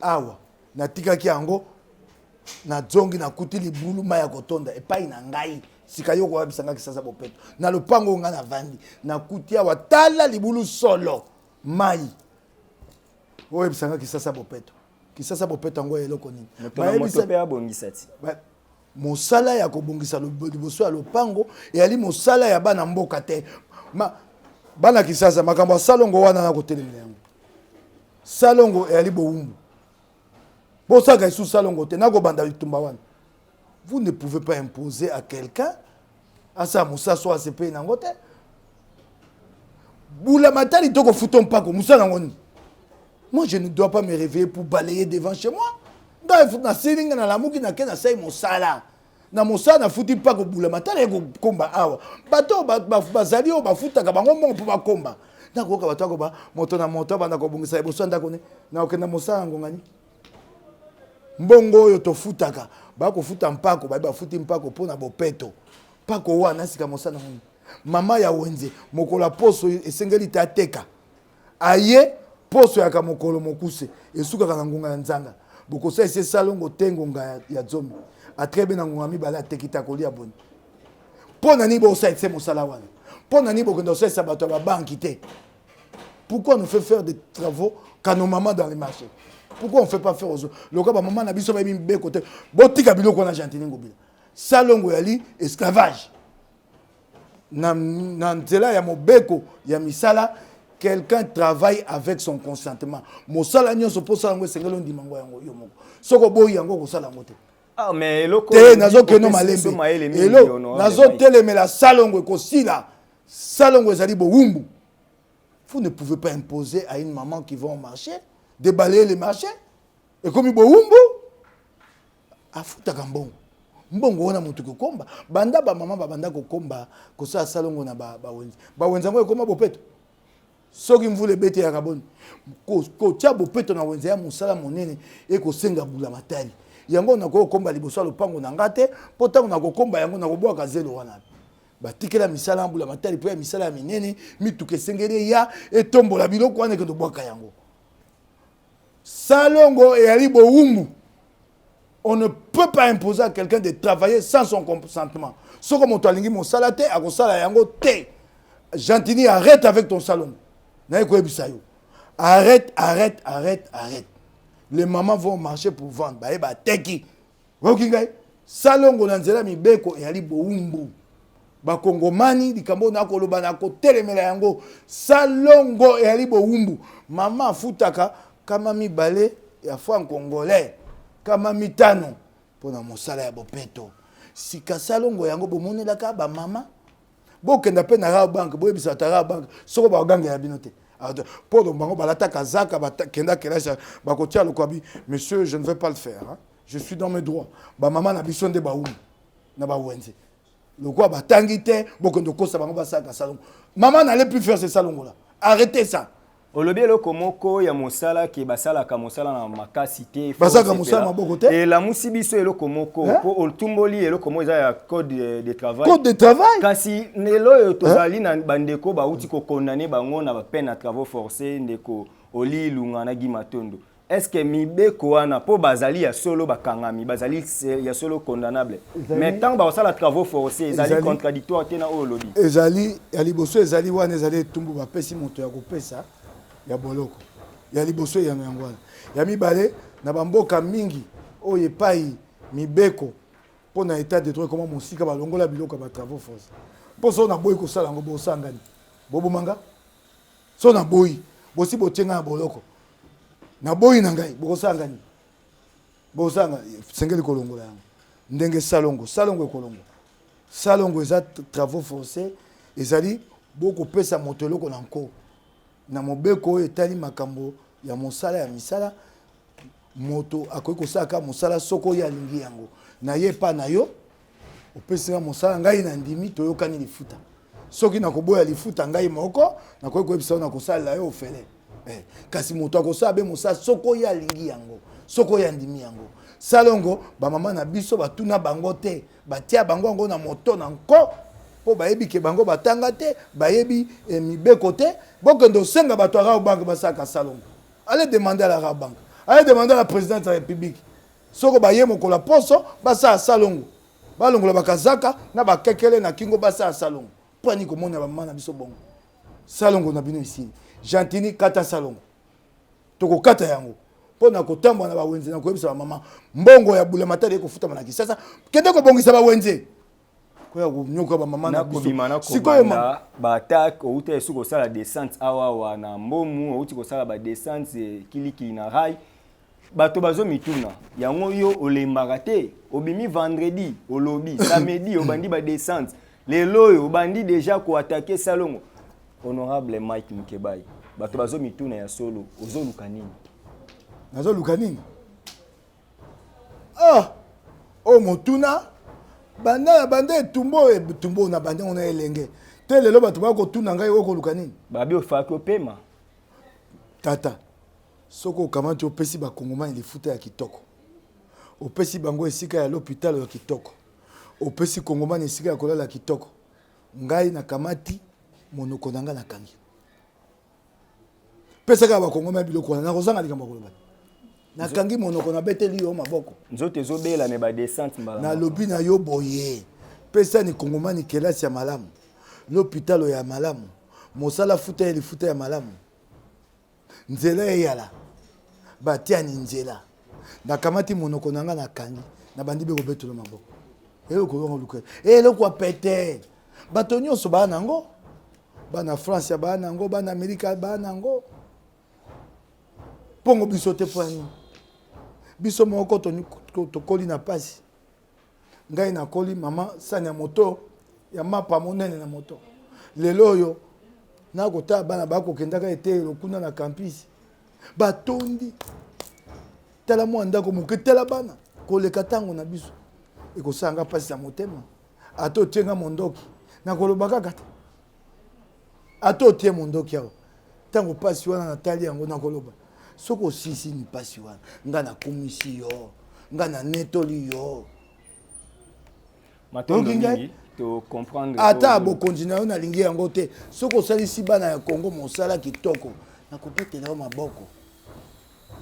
Awa natikaki yango, nazongi, nakuti libulu mai ya kotonda epai na ngai. Sika yo koyebisa ngai Kisasa bopeto? Na lopango oyo ngai navandi, nakuti awa, tala libulu solo mai. Oyebisa ngai Kisasa bopeto? Kisasa bopeto yango eloko nini? Moto na moto mpe abongisa ti. Mosala ya kobongisa liboso ya lopango eyali mosala ya bana mboka te. Ma, Bana Kisasa, makambo ya salongo wana na kotelemela yango. Salongo eyali bowumbu. Bosaka lisusu salongo te, nakobanda bitumba wana. Vous ne pouvez pas imposer à quelqu'un asala mosala so asepeli nango te. Bula matali to kofuta mpako, mosala yango nini? Moi, je ne dois pas me réveiller pour balayer devant chez moi. Ngai nasili, ngai nalamuki, nake nasali mosala. Na mosala nafuti mpako, bula matala ye kokomba awa. Bato oyo bazali oyo bafutaka bango mbongo mpo bakomba. Nakoyoka bato akoba moto na moto abanda kobongisa liboso ya ndako ne nakokenda mosala ya ngongani. Mbongo oyo tofutaka, bakofuta mpako, baye bafuti mpako mpo na bopeto. Mpako wana sika mosala nango. Mama ya wenze mokolo ya poso esengeli te ateka. Aye poso yaka mokolo mokuse esukaka na ngonga ya nzanga. Bokosalisa esalongo te ngonga ya zomi. Atrebe na ngonga mibale ateki te akolia boni. Mpo na nini bokosalisa mosala wana? Mpo na nini bokenda kosalisa bato ya babanki te? Pourquoi on nous fait faire des travaux qu'à nos mamans dans les marchés? Pourquoi on ne fait pas faire aux autres? Loka ba maman na biso ba mibeko te. Botika biloko na Gentiny Ngobila. Salongo yali esclavage. Na nzela ya mobeko ya misala, quelqu'un travaille avec son consentement. Mosala nyonso mpo osala yango esengeli ondima yango yango yo moko. Soki oboyi yango okosala yango te. Ah, mais eloko te nazokende malembe. Elo nazotelemela salongo ekosila. Salongo ezali bowumbu. Vous ne pouvez pas imposer à une maman qui va au marché de balayer le marché. Ekomi bowumbu afutaka mbongo. Mbongo wana moto kokomba. Banda ba mama babanda kokomba kosala salongo na bawenze. Bawenze yango ekoma bopeto. Soki mvula ebeti eyaka boni. Kotia bopeto na wenze ya mosala monene ekosenga bula matali. Yango nakokomba liboso ya lopango na nga te, mpo ntango nakokomba yango nakobwaka zelo wana. Batikela misala ya bula matali mpo ya misala ya minene, mituka esengeli eya etombola biloko wana ekende obwaka yango. Salongo eyali bowumbu. On ne peut pas imposer à quelqu'un de travailler sans son consentement. Soko moto alingi mosala te, akosala yango te. Gentiny, arrête avec ton salongo. Naye koyebisa yo. Arrête, arrête, arrête, arrête. Les mamans vont marcher pour vendre. Baye bateki. Oyoki ngai? Salongo na nzela mibeko eyali bowumbu. Bakongomani likambo nakoloba na kotelemela yango. Salongo eyali bowumbu. Mama afutaka kama mibale ya franc congolais, kama mitano mpona mosala ya bopeto. Sika salongo yango bomonelaka ba mama. Bokenda pe na Rawbank, boyebisa bato ya Rawbank soko bakogangela bino te. Mpo bango balata kazaka, bakenda kelasi, bakotia lokola bi monsieur, je ne vais pas le faire, hein? Je suis dans mes droits. Ba mama na biso nde bawumbu na bawenze. Lokola batangi te, bokende kokosa bango basalaka salongo. Maman n'allait plus faire ce salongo là. Arrêtez ça. Olobi eloko moko ya mosala ke basalaka mosala na makasi te, basalaka mosala maboko te. Elamusi biso eloko moko po otumboli eloko moko eza ya code de travail. Code de travail. Kasi lelo oyo tozali na bandeko bauti kokondane bango na bapeine ya travaux forcés, ndeko Oli Ilunga na Guy Matondo. Est-ce que mibeko wana po bazali ya solo bakangami, bazali ya solo condamnable, mais tant bakosala travaux forcés ezali contradictoire te na oyo olobi? Ezali ya liboso, ezali wana, ezali etumbu bapesi moto ya kopesa ya boloko ya liboso, eyano yango wana. Ya mibale, na bamboka mingi oyo epai mibeko mpo na état de droit ekoma mosika, balongola biloko ya ba travaux forcés. Mpo so naboyi kosala yango, bosangani bobomanga. So naboyi, bosi botie ngai na boloko, naboyi na ngai, bokosala nini? Bosanga sengeli kolongola yango ndenge salongo. Salongo ekolongola. Salongo eza travaux forcés, ezali bokopesa moto eloko na nko. Na mobeko oyo etali makambo ya mosala ya misala, moto akoki kosala kaka mosala soko oyo alingi yango. Na ye epa na yo, opesi nga mosala, ngai na ndimi, toyokani lifuta. Soki nakoboya lifuta ngai moko, nakoki koyebisa yo nakosalela yo ofele. Kasi moto akosala be mosala soko oyo alingi yango, soko oyo andimi yango. Salongo bamama na biso batuna bango te, batia bango yango na moto na nko, mpo bayebi ke bango batanga te, bayebi mibeko te. Bokende osenga bato ya Rawbank basalaka salongo. Allez demander à la Rawbank, allez demander à la présidente de la République. Soko baye mokolo ya poso basala salongo, balongola bakazaka na bakekele na kingo, basala salongo. Mpo ani komona bamama na biso bongo? Salongo na bino esili. Gentiny, kata salongo, tokokata yango mpo na kotambola na bawenze na koyebisa bamama mbongo ya bulamatari ekofutama na Kisasa. Kende kobongisa bawenze. Koya konyoka bamama na biso. Nakobima Sikoyo nakobanda baattaque. Outa esu kosala descente awawa na Mbomu, outi kosala badescente kilikili na rail. Bato bazomituna yango, yo olembaka te? Obimi vendredi, olobi samedi obandi badescente, lelo oyo obandi déjà koattaquer Salongo. Honorable Mike Mukebayi, bato bazomituna ya solo, ozoluka nini? Nazoluka nini? Ah, oyo motuna banda na banda etumba oyo, etumba oyo na banda yango na elenge te. Lelo bato baya kotuna ngai oyo koluka nini. Babi ofaki opema. Tata, soki okamati, opesi bakongomani lifuta ya kitoko, opesi bango esika ya lopitalo ya kitoko, opesi kongomani esika ya kolala kitoko, ngai nakamati monoko na ngai, nakangi. Pesa kaka bakongomani biloko wana, nakozanga likambo ya koloba. Nakangi monoko, nabeteli yo maboko. Nzoto ezobela me badescente mbala moko. Nalobi na yo boye: pesani kongomani kelasi ya malamu, lopitalo ya malamu, mosala, futa ye lifuta ya malamu, nzela eyala, batiani nzela. Nakamati monoko na ngai, nakangi, nabandi be kobetela maboko. Eloko yango luka, eloko ya pete, bato nyonso baa nango, bana France baa nango, bana Amerika baa nango, mpongo biso te. Mpo ya nini? Biso moko tokoli na pasi. Ngai nakoli, mama, sani ya moto ya mapa monene na moto. Lelo oyo nakotala bana bakokendaka eteyelo kuna na campus, batondi. Tala mwa ndako moke, tala bana koleka ntango na biso. Ekosala nga mpasi ya motema. Ata otie nga mondoki, nakoloba kaka te. Ata otie mondoki awa, ntango mpasi wana natali yango, nakoloba. Soki osisi ni mpasi wana, nga nakumisi yo, nga nanetoli yo. Matondo Oyoki ngai? mingi, tocomprendre. Ata bokonzi na yo, nalingi yango te. Soki osalisi bana ya Kongo mosala kitoko, nakobetela yo maboko.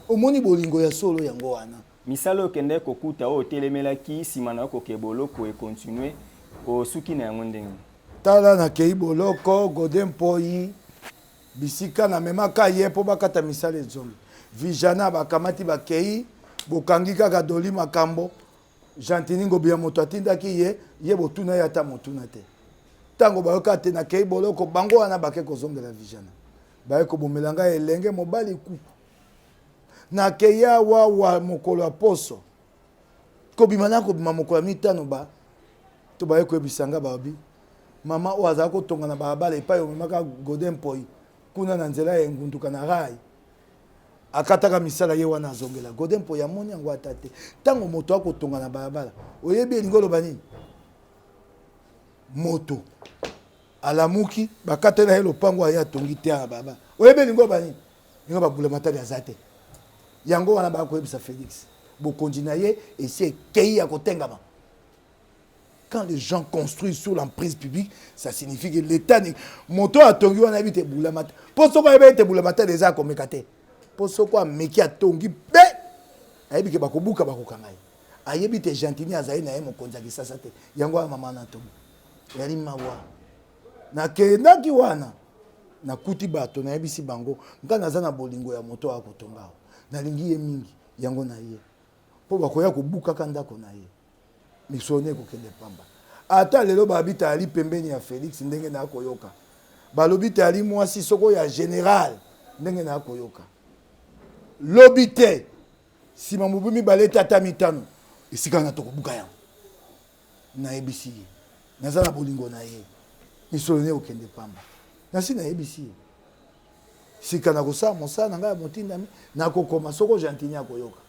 Omoni bolingo ya solo yango wana. Misala oyo okendaki kokuta, oyo otelemelaki nsima na yo koke boloko, econtinuer? Osuki na yango ndenge? Tala, nakei boloko, Godé Mpoyi, bisika namemaka ye mpo bakata misala ezongi. Vijana bakamati, bakei, bokangi kaka Doli Makambo. Gentiny Ngobila, moto atindaki ye, ye botuna ye ata motuna te. Ntango bayoka te nakei boloko, bango wana bake kozongela Vijana, baye kobomela ngai elenge mobali kuku. Nakei awa wa mokolo ya poso, kobima na kobima mokolo ya mitano, ba to baye koyebisa nga, babi mama oyo azala kotonga na balabala epai omemaka Godé Mpoyi kuna na nzela ya engunduka na rail, akataka misala, ye wana azongela Godé Mpoyi. Amoni yango ata te. Ntango moto akotonga na balabala, oyebi elingi oloba nini? Moto alamuki, bakatela ye lopango, aye atongi te na balabala, oyebi elingi oloba nini? Ndenge babula matali aza te. Yango wana baya koyebisa Félix, bokonzi na ye esi ekei ya kotengama. Quand les gens construisent sur l'emprise publique, ça signifie que l'État, moto atongi wana ayebi te bulama te. Mpo soko ayebi ete bulama te, eza akomeka te. Mpo soko ameki, atongi mpe ayebi ke bakobuka, bakokanga ye. Ayebi te Gentiny azali na ye mokonzi ya Kisasa te. Yango wana mama na tongi eyali mawa. Nakendaki wana, nakuti bato, nayebisi bango: nga naza na bolingo ya moto akotonga awa, nalingi ye mingi. Yango na ye mpo bakoya kobukaka ndako na ye, misolo ekokende pamba. Ata lelo babi tayali pembeni ya Félix, ndenge na koyoka balobi tayali mwasi soko ya général, ndenge na koyoka lobi te, nsima mobu 2 te, ata 5, esika na tokobuka yango. Nayebisi ye naza na bolingo na ye, misolo ne ekokende pamba. Nasi nayebisi ye sika nakosala mosala na ngai ya motindami, nakokoma soko Gentiny akoyoka,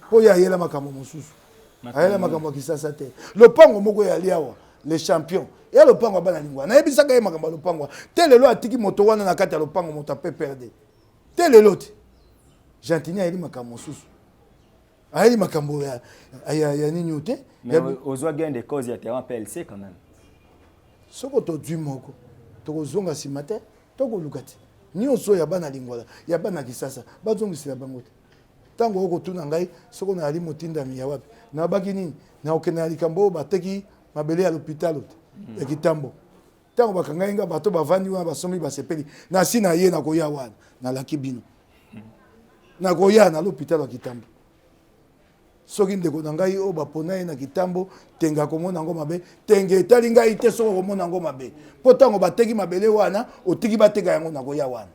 mpo ye ayela makambo mosusu, ayela makambo ya Kisasa te. Lopango moko eyali awa, le champion ya lopango ya bana lingwa, nayebisaka ye makambo ya lopango te. Lelo atiki moto wana na kati ya lopango, moto ape perde te. Lelo te, Gentiny ayeli makambo mosusu, ayeli makambo ya nini oyo te. Mais ozwa gain de cause ya terrain PLC quand même. Soko tozwi moko, tokozonga nsima te, tokoluka te. Nyonso ya bana Lingwala, ya bana Kisasa, bazongisela bango te. Ntango okotuna ngai soko nayali motindami ya wapi, nabaki nini? Nakokende na likambo oyo bateki mabele ya lopitalo te ya Kitambo. Ntango bakangai nga, bato bavandi wana, basombi, basepeli. Nasi na ye, nakoya wana, nalaki bino, nakoya na lopitalo ya Kitambo. Soki ndeko na ngai oyo bapona ye na kitambo tenge akomona yango mabe, tenge etali ngai te soki okomona yango mabe, mpo ntango bateki mabele wana otiki bateka yango nakoya wana.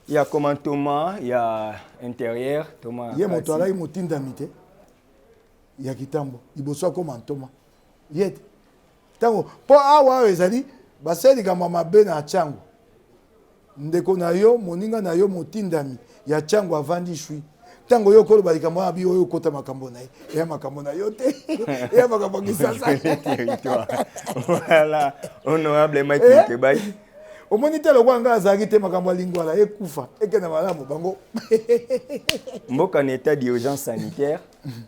Ya koma ntoma ya interieur ntoma ye moto alaki motindami te ya kitambo liboso akoma ntoma ye te ntango mpo awa oyo ezali basali likambo ya mabe na Tshangu. Ndeko na yo, moninga na yo motindami ya Tshangu avandi shwi. Ntango yo okoloba likambo wana bi oyo okota makambo na ye, eya makambo na yo te, eya makambo ya Kisasa. Voilà, honorable Mike eh? Mukebayi. Omoni te lokola ngai azalaki te makambo ya lingwala ekufa ekenda malamu bango. Mboka na état d'urgence sanitaire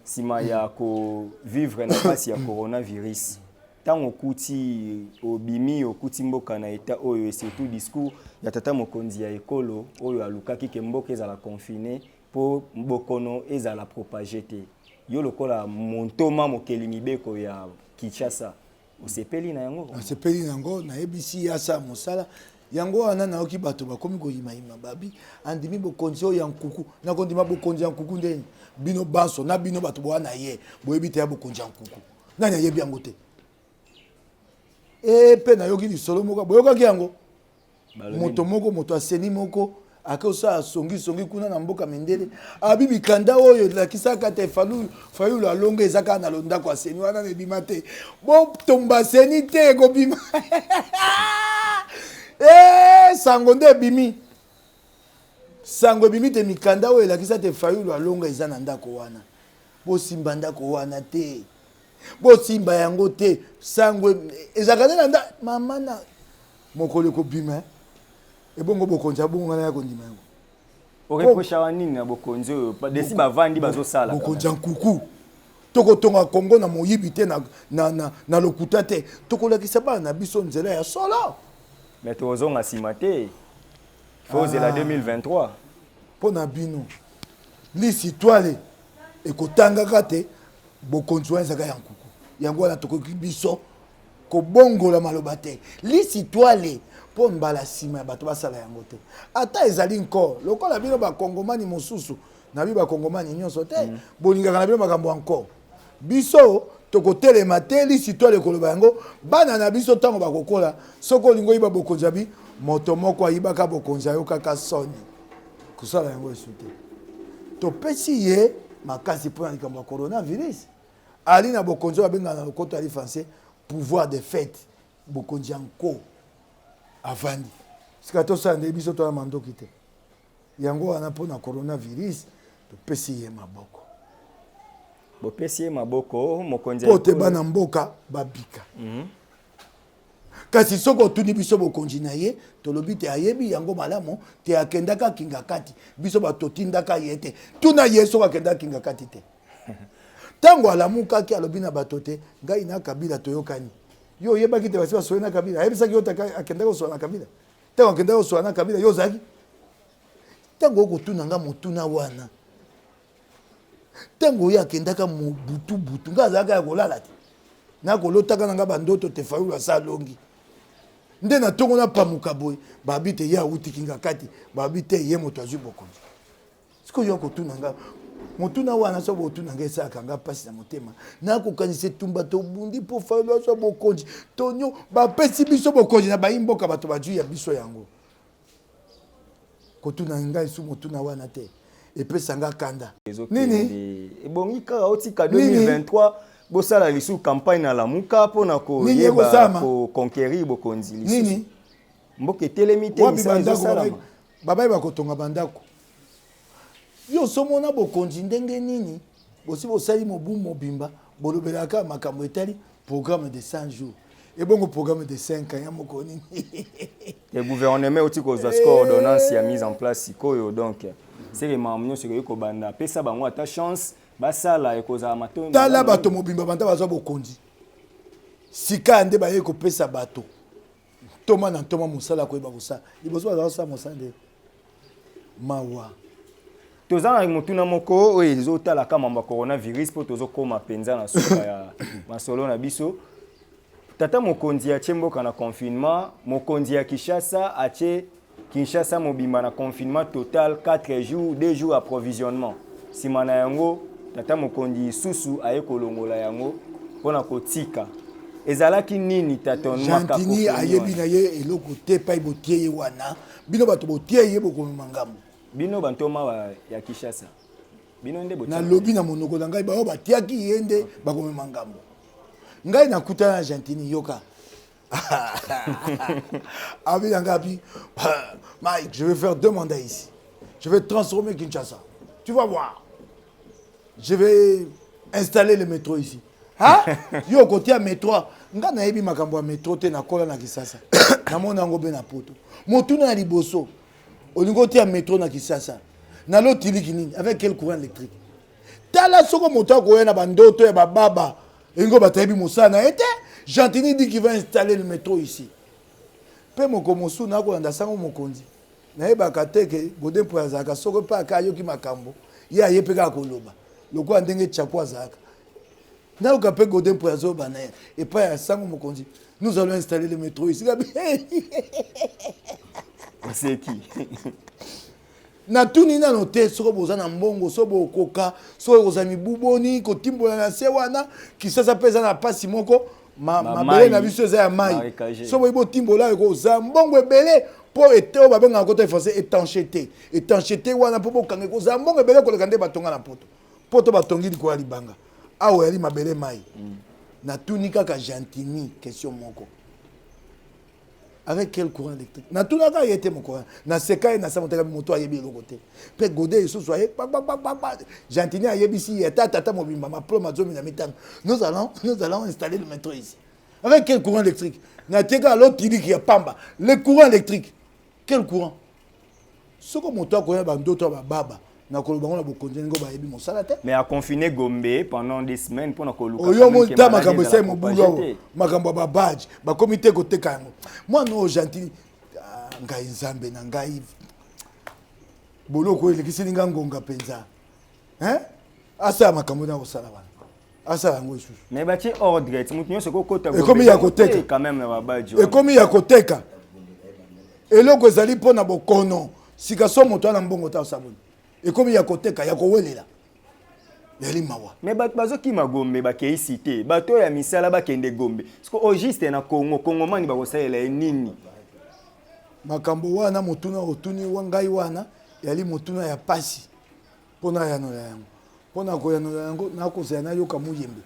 nsima ya ko vivre na mpasi ya coronavirus. Ntango okuti obimi okuti mboka na état oyo, et surtout discours ya tata mokonzi ya ekolo oyo alukaki ke mboka ezala confiné mpo bokono ezala propagé te, yo lokola montoma mokeli mibeko ya Kinshasa osepeli na yango? Nasepeli na yango, nayebisi ye asala mosala yango wana. Nayoki bato bakomi koyimayima, babi andimi bokonzi oyo ya nkuku. Nakondima bokonzi ya nkuku ndeni? Bino banso na bino bato boya na ye boyebi te ya bokonzi ya nkuku, nani ayebi yango te? E mpe nayoki lisolo moko, boyokaki yango, moto moko, moto aseni moko ake osala songisongi kuna na mboka mindele, abi mikanda oyo elakisaka te Fayulu alonga eza kaka na londako aseni wana, na ebima te, botomba seni te ekobima. E sango nde ebimi, sango ebimi te mikanda oyo elakisa te Fayulu alonga eza na ndako wana, bosimba ndako wana te, bosimba yango te. Sango ezalaka nde na nda mama na mokolo ekobima ebongo bokonzi abongo ngana ya kondima yango. Oreprochaka nini na bokonzi oyo desi bavandi bazosala? Bokonzi ya nkuku. Tokotonga Kongo na moyibi te, na lokuta te, tokolakisa bana na biso nzela ya solo. Mais tokozonga nsima te, faut ozela 2023. Mpo na bino lisitwale ekotangaka te, bokonzi wana ezalaka ya nkuku, yango wana tokoki biso kobongola maloba te lisitwale mpo mbala nsima ya bato basala yango te. Ata ezali nko lokola bino bakongomani mosusu, na bino bakongomani nyonso te, bolingaka na bino makambo ya nko. Biso tokotelema te lisitwale ekoloba yango. Bana na biso ntango bakokola, soki olingi oyiba bokonzi ya bi moto moko ayibaka bokonzi, ayokaka soni kosala yango esu te. Topesi ye makasi mpona likambo ya coronavirus. Ali na bokonzi oyo babengaka na lokota ya français pouvoir de fait, bokonzi ya nko. Avandi sika, tosala nde biso toya mandoki te. Yango wana mpona coronavirus topesi ye maboko. Bopesi ye maboko, mokonzi. Mpo te bana mboka babika. Kasi soki otuni biso bokonzi na ye, tolobi te ayebi yango malamu te. Akendaka kinga kati, biso bato totindaka ye te. Tuna ye soki akendaka kinga kati te. Ntango alamukaki, alobi na bato te ngai na Kabila toyokani. Yo oyebaki te basi basoye na Kabila? Ayebisaki yo te akendaki kosola na Kabila? Ntango akendaki kosola na Kabila, yo ozalaki? Ntango okotuna nga motuna wana, ntango oyo akendaka mobutu butu, ngai azalaka ya kolala te, nakolotaka na nga bandoto te Fayulu asa alongi. Nde na ntongo napamuka boye, babi te ye awutiki nga kati, babi te ye moto azwi bokonzi. Sikoyo yo kotuna nga motuna wana, so botuna nga esalaka nga mpasi na motema. Nakokanisa etumba tobundi mpo Fayulu azwa bokonzi, tonio bapesi biso bokonzi na bayi mboka, bato bazwi ya biso yango. Kotuna ngai su motuna wana te, epesa nga kanda. Nini ebongi kaka otika 2023 bosala lisusu campagne na Lamuka mpona koyeba koconquérir bokonzi lisusu? Mboka etelemi te, misala ezosalama. Babai bakotonga bandako, yo osomona bokonzi ndenge nini? Bosi bosali mobu mobimba bolobelaka makambo etali programme de 100 jours, ebongo programme de 5 ans ya moko nini? Le gouvernement euti kozwa score ordonnance ya mise en place sikoyo, donc seke makambo nyonso ekoki kobanda. Pesa bango ata chance basala, ekozala matoi. Tala bato mobimba banda bazwa bokonzi sika nde bayei kopesa bato ntoma na ntoma mosala koyeba kosala. Liboso bazala kosala mosala nde mawa. Toza na motuna moko oyo ezotalaka mambo ya coronavirus mpo tozokóma mpenza na suka ya masolo na biso. Tata mokonzi atie mboka na confinement, mokonzi ya Kinshasa atie Kinshasa mobimba na confinement total 4 jours, 2 jours approvisionnement. Nsima na yango Tata mokonzi lisusu aye kolongola yango mpo na kotika. Ezalaki nini tâtonnement? Gentiny cacophonie ayebi wana? Na ye eloko te. Epai botie ye wana, bino bato botie ye, bokomema ngambo. Bino bantoma ya Kinshasa, bino nde botiaka. Nalobi na monoko na ngai, baoyo batiaki ye nde bakomema ngambo. Ngai nakutana na Gentiny, yoka, abi na ngai, abi: "Mike, je vais faire deux mandats ici, je vais transformer Kinshasa, tu vas voir, je vais installer le métro ici." Ha, yo okotia métro? Nga nayebi makambo ya métro te. Nakola na Kisasa, namona yango mpe na Poto. Motuna ya liboso: olingi otia métro na Kisasa nalotiliki nini? Avec quel courant électrique? Tala, soko moto akoya na bandoto ya bababa, elingi bato ayebi mosala na ye te. Gentiny dit qu'il va installer le métro ici. Mpe moko mosusu nakolanda sango mokonzi, nayebaka te ke Godé Mpoy azalaka soko mpe aka ayoki makambo, ye aye mpe kaka koloba lokola ndenge Tchaku azalaka. Nayoka mpe Godé Mpoy azoyoba na ye epai ya sango mokonzi: "Nous allons installer le métro ici." Oseki. Natuni nano te soko boza na mbongo, so bokoka, soki ekozala mibu boni kotimbola na se wana. Kisasa mpe eza na mpasi moko, mabele na biso eza ya mai. So boyi botimbola, ekozala mbongo ebele mpo ete oyo babengaka kota français étanchéité, étanchéité wana mpo bokanga, ekozala mbongo ebele koleka nde batonga na Poto. Poto batongi likolo ya libanga, awa eyali mabele mai. Natuni kaka Gentiny question moko: avec quel courant électrique? Natunaka ye te. Moko naseka ye, nasala moteka, moto ayebi eloko te. Mpe Godé lisusu aye kpakpakpakpa, Gentiny ayebisi ye ata tata mobimba maplome 15: Nous allons installer le métro ici. Avec quel courant électrique?" Natieka alotiliki ya pamba, le courant électrique, quel courant? Soko moto akoya bandoto ya bababa, nakoloba ngo na bokonzi ndenge bayebi mosala te. Mais aconfiné Gombe pendant des semaines mpona koluka. Oyo mota makambo esali mobulu awa, makambo ya babadge, bakomi te koteka yango. Mwana oyo Gentiny, ah, ngai Nzambe na ngai, boloko oyo elekiseli nga ngonga mpenza. Asala makambo na kosala wana, asala yango lisusu. Mais batie ordre ti moto nyonso ekokota. Ekomi ya koteka. Quand même na babadge. Ekomi ya koteka. Eloko ezali mpo na bokono sika, so moto ana mbongo ta osaboni, ekomi ya koteka, ya kowelela, yali mawa. Mais bato bazokima Gombe, bakei cité, bato oyo ya misala bakende Gombe. Parce au juste na Congo, Congomani bakosalela ye nini? Makambo wana, motuna otuni wa ngai wana yali motuna ya pasi mpo na yanola yango. Mpo na koyanola yango, nakozala nayoka Muyembe.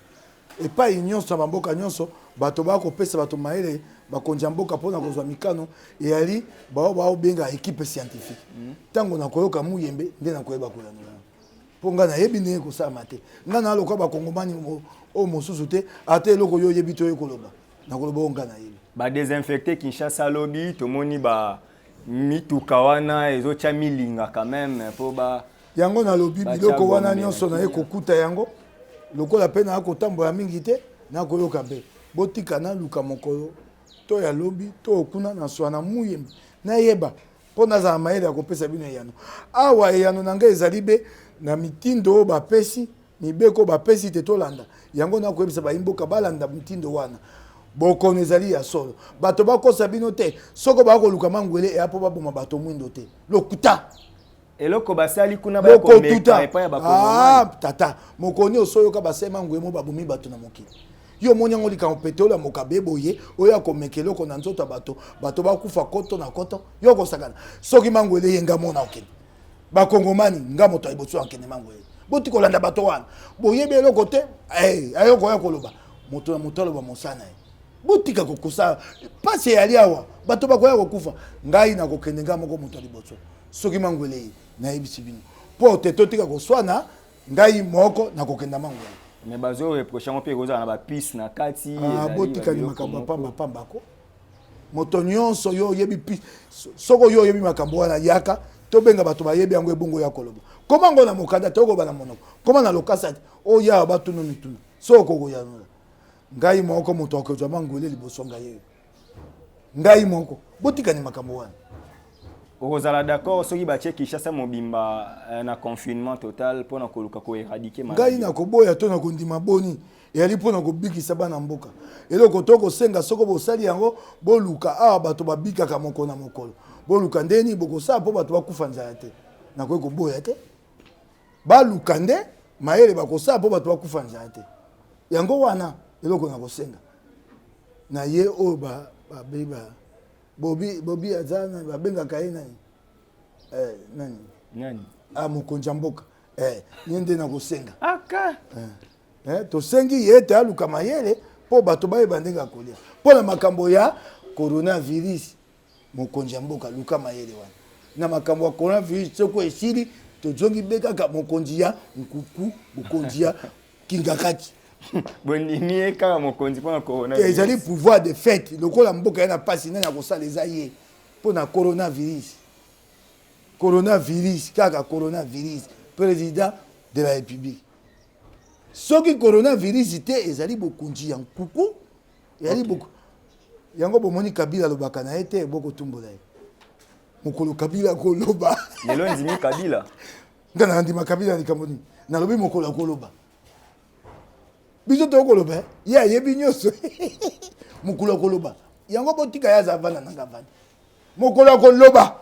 Epai nyonso na bamboka nyonso, bato bakopesa bato mayele, bakonzi ya mboka mpona kozwa mikano, eyali bao baobenga équipe scientifique. Ntango nakoyoka Muyembe nde nakoyeba koyanola yango, mpo ngai nayebi ndenge kosalama te. Ngai naloka bakongomani oyo mosusu te. Ata eloko yo oyebi te, oyo koloba, nakoloba oyo ngai nayebi. Badésinfecte Kinshasa alobi, tomoni ba mituka wana ezotya milinga quand même mpo ba Yango nalobi, Batia biloko wana Gombe nyonso na naye kimia. Kokuta yango lokola mpe naa kotambola mingi te, nakoyoka mpe. Botika naluka mokolo to ya lobi to okuna na swa na Muyembe, nayeba mpo nazala mayele ya kopesa bino eyano. Awa eyano na ngai ezali be na mitindo oyo bapesi, mibeko bapesi te, tolanda yango. Nakoyebisa bayimboka balanda mitindo wana. Bokono ezali ya solo, bato bakosa bino te. Soko bakoluka mangwele, eya mpo baboma bato mwindo te, lokuta. Eloko basali kuna, baya komeka Bokotuta. epai ya Ah, bakongomani. Tata mokoni, osoyoka basema ngwe mo babomi bato na mokili. Yo omoni yango likambo pete oyo mokabe boye, oyo akomeka eloko na nzoto ya bato, bato bakufa koto na koto. Yo okosakana soki mangwele ye, nga mona okende bakongomani, nga moto ya liboso akende mangwele. Boti kolanda bato wana, boyebi eloko te. Eh, ayo koya koloba, moto na moto aloba mosala na ye. Botika kokosa mpasi eyali awa, bato bakoya kokufa. Ngai nakokende, ngai moko moto ya liboso soki mangwele ye. Nayebisi bino mpo te totika koswana, ngai moko nakokenda mangwele. Mais bazoreproche yango mpe ekozala na bapuce na kati. Ah, Ezali botikali babiloko makambo ya moko. pamba pamba ko moto nyonso. Yo oyebi pi soko yo oyebi makambo wana, yaka tobenga bato bayebi yango. Ebongo ya koloba koma ngo na mokanda te, okoba na monoko, koma na lokasa te. Oyo awa batuna mituna, so okokoyanola. Ngai moko moto akozwa mangwele liboso, ngai oyo, ngai moko. Botikani makambo wana. Okozala d'accord soki batie Kinshasa mobimba na confinement total mpona koluka koéradiquer Ngai maladie? Nakoboya to nakondima boni, eyali mpona kobikisa bana mboka. Eloko to kosenga, soko bosali yango, boluka awa bato babikaka mokolo na mokolo, boluka ndeni bokosala mpo bato bakufa nzala te. Nakoki koboya te, baluka nde. Mayele bakosala mpo bato bakufa nzala te. Yango wana eloko na kosenga na ye oyo ba ba ba bobi bobi aza nani babengaka ye nani eh, nani nani ah mokonzi ya mboka eh, ye nde nakosenga aka eh. Eh, tosengi ye ete aluka mayele mpo bato bayeba ndenge ya kolia mpo na makambo ya coronavirus. Mokonzi ya mboka, luka mayele wana na makambo ya coronavirus. Soko esili, tozongi be kaka mokonzi ya nkuku, mokonzi ya kingakati. Bondimi ye kaka mokonzi mpona coronavirus? Ezali pouvoir de fait. Lokola mboka ye na mpasi, nani akosala? Eza ye mpo na coronavirus. Coronavirus kaka coronavirus, président de la République. Soki coronavirus te, ezali bokonzi ya nkuku, ezali okay. Yango bomoni Kabila alobaka na ye te, bokotumbola ye mokolo Kabila akoloba. Lelo ndimi Kabila. Nga na ndima Kabila likambo nini? Nalobi mokolo akoloba, biso tokoloba, ye ayebi nyonso. Mokolo akoloba yango, botika ye aza vanda nanga vanda. Mokolo akoloba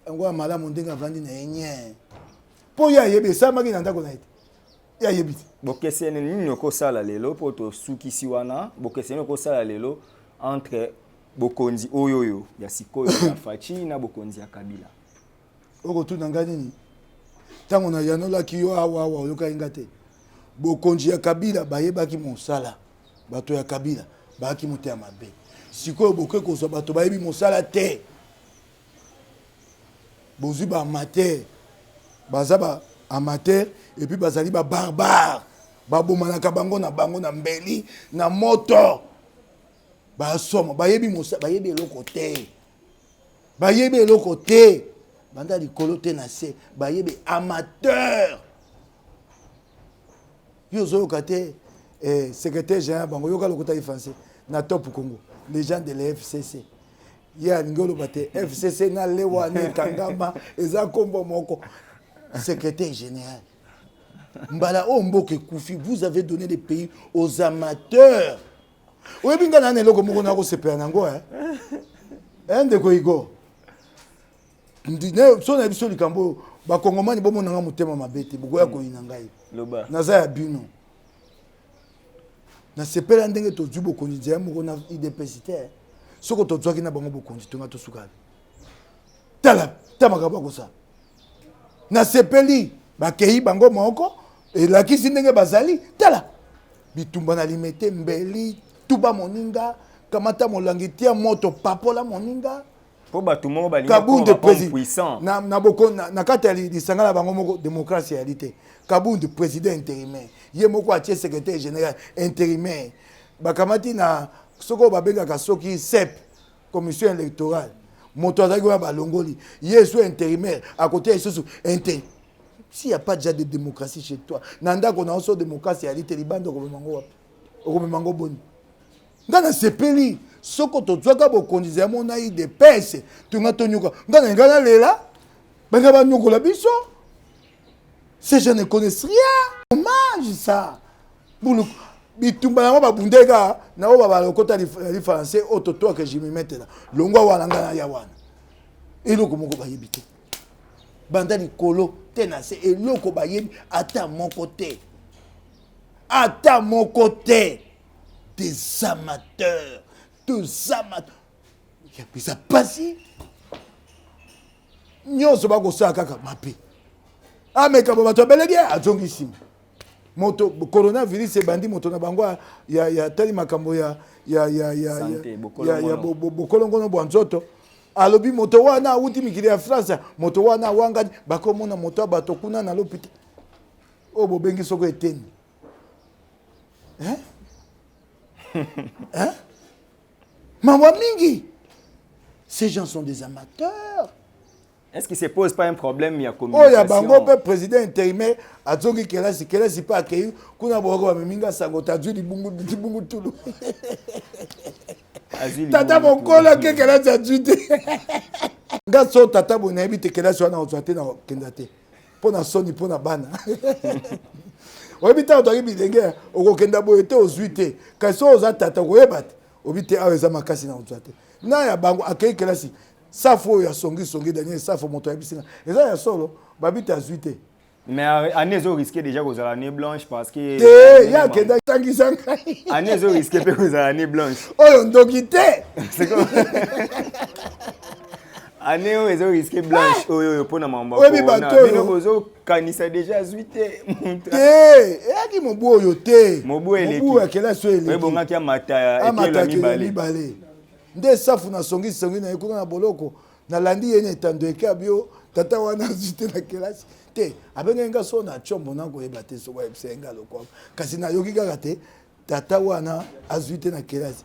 yango ya malamu, ndenge avandi na ye nye, mpo ye ayebi esalamaki na ndako na ye te, ye ayebi te. Bokeseni nini okosala lelo, mpo tosukisi wana, bokeseni okosala lelo entre bokonzi oyo oyo ya sikoyo ya Fatshi na bokonzi ya Kabila? Okotuna ngai nini ntango nayanolaki yo awa awa? Oyokaki nga te. Bokonzi ya Kabila, bayebaki mosala. Bato ya Kabila bayaki motema mabe. Sikoyo bokoki kozwa bato bayebi mosala te. Bozwi baamateur, baza baamateur et puis bazali babarbare, babomanaka bango na bango na mbeli na moto. Basoma bayebi mosa, bayebi eloko te, bayebi eloko te, banda likolo te na se, bayebi amateur. Yo ozoyoka te eh, secrétaire général bango, yoka lokota français na Top Congo, les gens de la FCC. Ye alingi oloba te FCC na lewana ekangama, eza nkombo moko. Secrétaire général, mbala oyo mboka ekufi. Vous avez donné le pays aux amateurs. Oyebi nga na eloko moko nakosepela nango, eh ndeko Igor, so na biso likambo oyo, bakongomani bomonanga motema mabe te, bokoya koyina ngai, naza ya bino. Nasepela ndenge tozwi bokonzi nzela moko na UDPS te. Soki tozwaki na bango bokonzi, tonga tosuka. Tala ta makambo akosala. Nasepeli bakei bango moko, elakisi ndenge bazali. Tala bitumba na Limete, mbeli tuba moninga, kamata molangi, tia moto, papola moninga. Mpo bato moko balingi Kabund puissant. Na kati ya lisanga na bango moko, démocratie eyali te. Kabund président intérimaire, ye moko atie secrétaire général intérimaire. Bakamati na soki oyo babengaka soki CEP, commission électorale, moto azalaki wana, balongoli ye so intérimaire, akotia lisusu inter. S'il y a pas déjà de démocratie chez toi, na ndako na yo, so démocratie eyali te, libanda okomema ngo wapi? Okomema ngo boni? Nga nasepeli soko tozwaka bokonzi ya mona UDPS, tonga tonyoka. Nga na nga nalela, banga banyokola biso. Ces gens ne connaissent rien. Dommage ça. Bulu bitumba yango babundeka na oyo balokota li français oyo totwaka, je me mette là. Longwa wana, nga na ya wana. Eloko moko bayebi te, banda likolo te na se, eloko bayebi ata moko te, ata moko te. Des amateurs, des amateurs. Eza pasi. Nyonso bakosala kaka mabe. Ameka bo bato abeleki, azongi nsima. Moto coronavirus ebandi, moto na bango ya, ya tali makambo ya bokolongono bwa nzoto alobi moto wana awuti mikili ya France, moto wana awangani, bakomona moto ya bato kuna na lopita oyo bobengi soko eteni, hein? Hein? Mawa mingi. Ces gens sont des amateurs. Est-ce qu'il se pose pas un problème ya communication? Oyo ya bango mpe président intérimaire azongi kelasi, kelasi mpe akei kuna, boko bamemi nga sango tazwi libungu tulu. Tata mokolo ake kelasi, azwi te. Nga so tata boye, nayebi te kelasi wana ozwa te, na okenda te mpo na soni, mpo na bana. Oyebi ntango toyaki bilenge, okokenda boye te, ozwi te. Kasi soki oza tata, okoyeba te, obi te awa eza makasi na kozwa te. Na ya bango akei kelasi, safu oyo ya songisongi, Daniel Safo, moto ayebisi nga eza ya solo, babi te azwi te. Mais année ezo risquer déjà kozala année blanche parce que te ye akenda tangisa ngai. Année ezo risquer mpe kozala année blanche. Oyo ndoki te. Année oyo ezo risquer blanche oyo oyo mpona mambo ya corona. Bino bozokanisa déjà azwi te. Te, eyaki mobu oyo te. Mobu eleki. Mobu ya kelasi oyo eleki. Ebongaki amata etelo ya mibale. Mibale. Nde safu na songi songi na ye kuna na boloko. Nalandi ye na etando eke abio tata wana azwi te na kelasi te. Abengaki nga so na tshombo nakoyeba te soko ayebisa ye nga lokwako. Kasi nayoki kaka te tata wana azwi te na kelasi.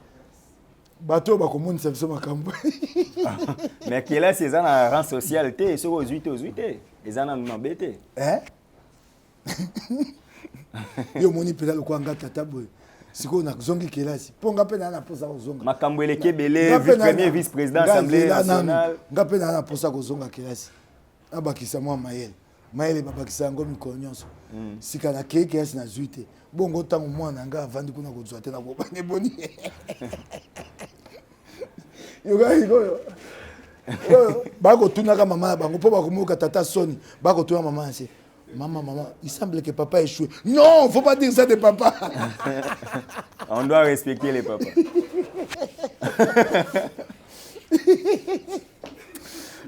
Bato oyo bakomonisa biso makambo. Mais kelasi eza na rang social te, soki ozwi te ozwi te. Eza nanu mabe te. Eh? Yo omoni mpenza lokola nga tata boye. Sikoyo nazongi kelasi mpo nga mpe naa na mposa kozonga. Makambo eleki ebele, premier vice-président Assemblée nationale. Nga mpe naa na mposa kozonga kelasi. Abakisa mwa mayele. Mayele babakisa yango mikolo nyonso. Sika nakei kelasi nazwi te. Bongo ntango mwana nga avandi kuna kozwa te nakobanga eboni. Yoka sikoyo. Oyo bakotunaka mama na bango mpo bakomoka tata soni, bakotuna mama na se. Maman, maman, il semble que papa échoue. Non, faut pas dire ça de papa. On doit respecter les papas.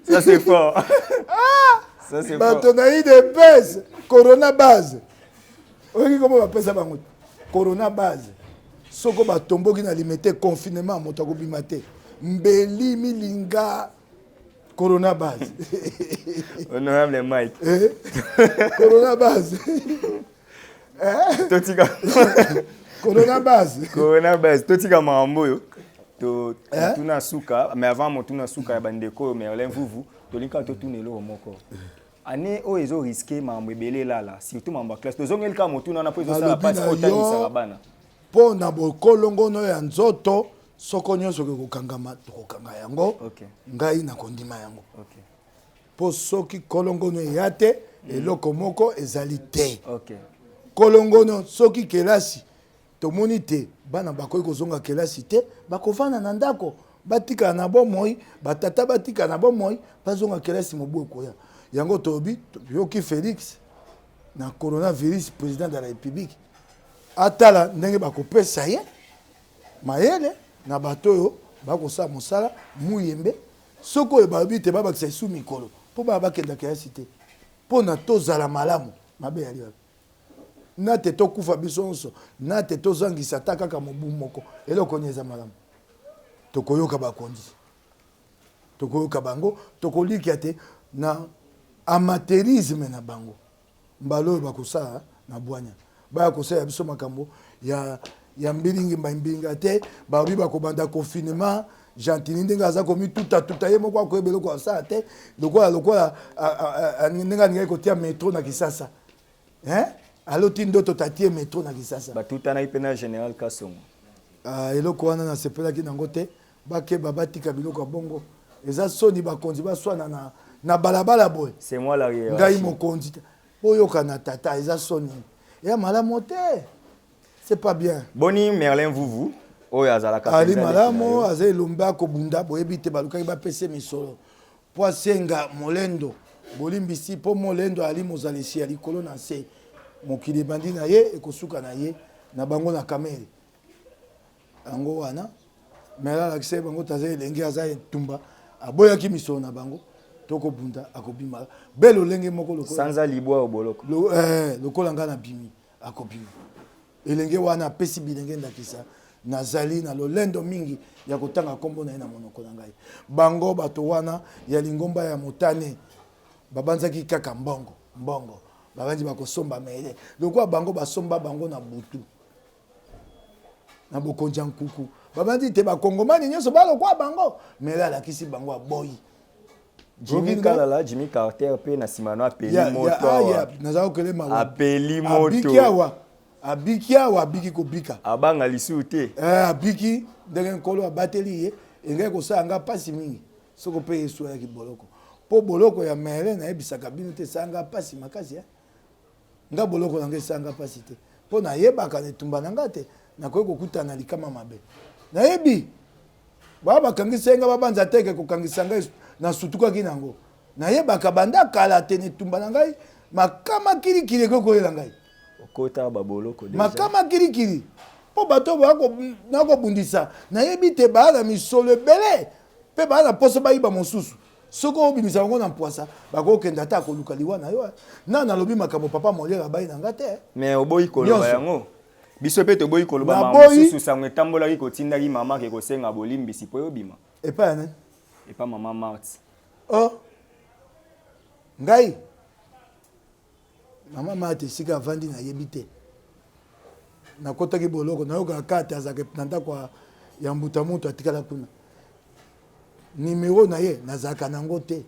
Ça c'est fort. Ah! Ça c'est fort. Bato na IDPS, Corona base. Oyoki comment bapesa bango? Corona base. Soko batomboki na limete confinement moto akobima te. Mbeli milinga Corona base. Honorable Mike. Eh? Corona base. Eh? Totika. Corona base. Corona base. Totika makambo oyo. To tuna suka, mais avant motuna suka ya bandeko oyo Merlin Vuvu, tolinka totuna eloko moko. Année oyo ezo risquer makambo ebele elala, surtout makambo ya classe. Tozongeli kaka motuna wana po ezosala Nalobi pasi na yo, otangisaka bana. Po na bokolongono ya nzoto, soko nyonso ekokangama, tokokanga yango. Ngai nakondima yango. Po soki kolongono eya te, eloko moko ezali te. Kolongono soki kelasi tomoni te bana bakoki kozonga kelasi te, bakovanda na ndako, batikala na bomoi, batata batikala na bomoi, bazonga kelasi mobu ekoya. Yango toyobi, toyoki Félix na coronavirus, président de la République, atala ndenge bakopesa ye mayele na bato oyo bakosala mosala muyembe. Soki oyo balobi te babakisa esu mikolo mpo bana bakenda kelasi te, mpo na tozala malamu. Mabe ya liwa na te tokufa biso nyonso, na te tozangisa ata kaka mobu moko. Eloko nini eza malamu? Tokoyoka bakonzi, tokoyoka bango, tokolikia te na amateurisme na bango. Mbala oyo bakosala na bwanya, baya kosala biso makambo ya mbilingi mba mbilinga te. Balobi bakobanda confinement, Gentini ndenge aza komituta tuta ye moko akoyeba eloko asala te, lokola lokola ndenge alingaki kotia metro na Kisasa. Hein? Aloti ndoto tatie metro na Kisasa. Batutanaki mpe na Général Kasongo. Ah, eloko wana nasepelaki nango te. Bakeba batika biloko ya bongo. Eza soni bakonzi baswana na balabala boye. C'est moi la hiérarchie. Ngai mokonzi te. Boyoka na tata, eza soni. Ya malamu te. C'est pas bien. Boni Merlin Vuvu oyo azalaka Ali mpenza malamu, leki na yo. aza elombe akobunda, boyebi te balukaki bapese misolo. Po asenga molendo, bolimbisi po molendo ali mozalisi ya likolo na nse. Mokili ebandi na ye, ekosuka na ye, na bango na kamere. Yango wana, Merlin alakisa ye bango taza elenge, aza etumba, aboyaki misolo na bango, tokobunda, akobima. Be lolenge moko lokola Sanza libwa oboloko. Lokola nga na bimi, akobima. Elenge wana apesi bilenge ndakisa, nazali na lolendo mingi ya kotanga kombo na ye na monoko na ngai. Bango bato wana ya lingomba ya motane babanzaki kaka mbongo, mbongo. Babandi bakosomba mele. Lokola bango basomba bango na butu. Na bokonzi ya nkuku. Babandi te bakongomani nyonso balokwa bango. Mele alakisi bango aboyi. Jimmy Oyoki nga? Kalala, Jimmy Carter pe na sima no apeli Ya, ya, moto ah, awa. ya, nazala kokele mawa. Apeli moto. Abiki awa. Abiki awa, abiki kobika. Abanga lisusu te. Abiki ndenge nkolo abateli ye, engaki kosala nga pasi mingi. Soko pe Yesu ayaki boloko. Po boloko ya Merlin nayebisaka bino te, esala nga pasi makasi, eh. Nga boloko na nga esala nga pasi te. Po nayebaka na etumba na nga te, nakoki kokutana na likama mabe. Nayebi. Ba bakangisa nga babanza teke kokangisa nga nasutukaki nango. Nayebaka banda kala te na etumba na ngai, Makama kilikili ekoki koyela ngai. Okota baboloko deja. Makama kilikili mpo bato nakobundisa nayebi te baa na misolo ebele mpe baa na mposa bayiba mosusu. Soki obimisa bango na mpwasa, bakokende ata koluka liwa na yo. Na nalobi makambo papa Molière abayi na nga te. Mais oboyi koloba yango. Biso mpe toboyi koloba makambo mosusu. Sango etambolaki kotindaki mama ke kosenga bolimbisi mpo yo obima. Epai ya nani? Epa mama Marthe. Oh, ngai mama Marthe esika avandi nayebi te. Nakotaki boloko, nayokaka kaka te azalaka na ndako ya mbuta mutu atikala kuna. Numero na ye nazalaka nango te.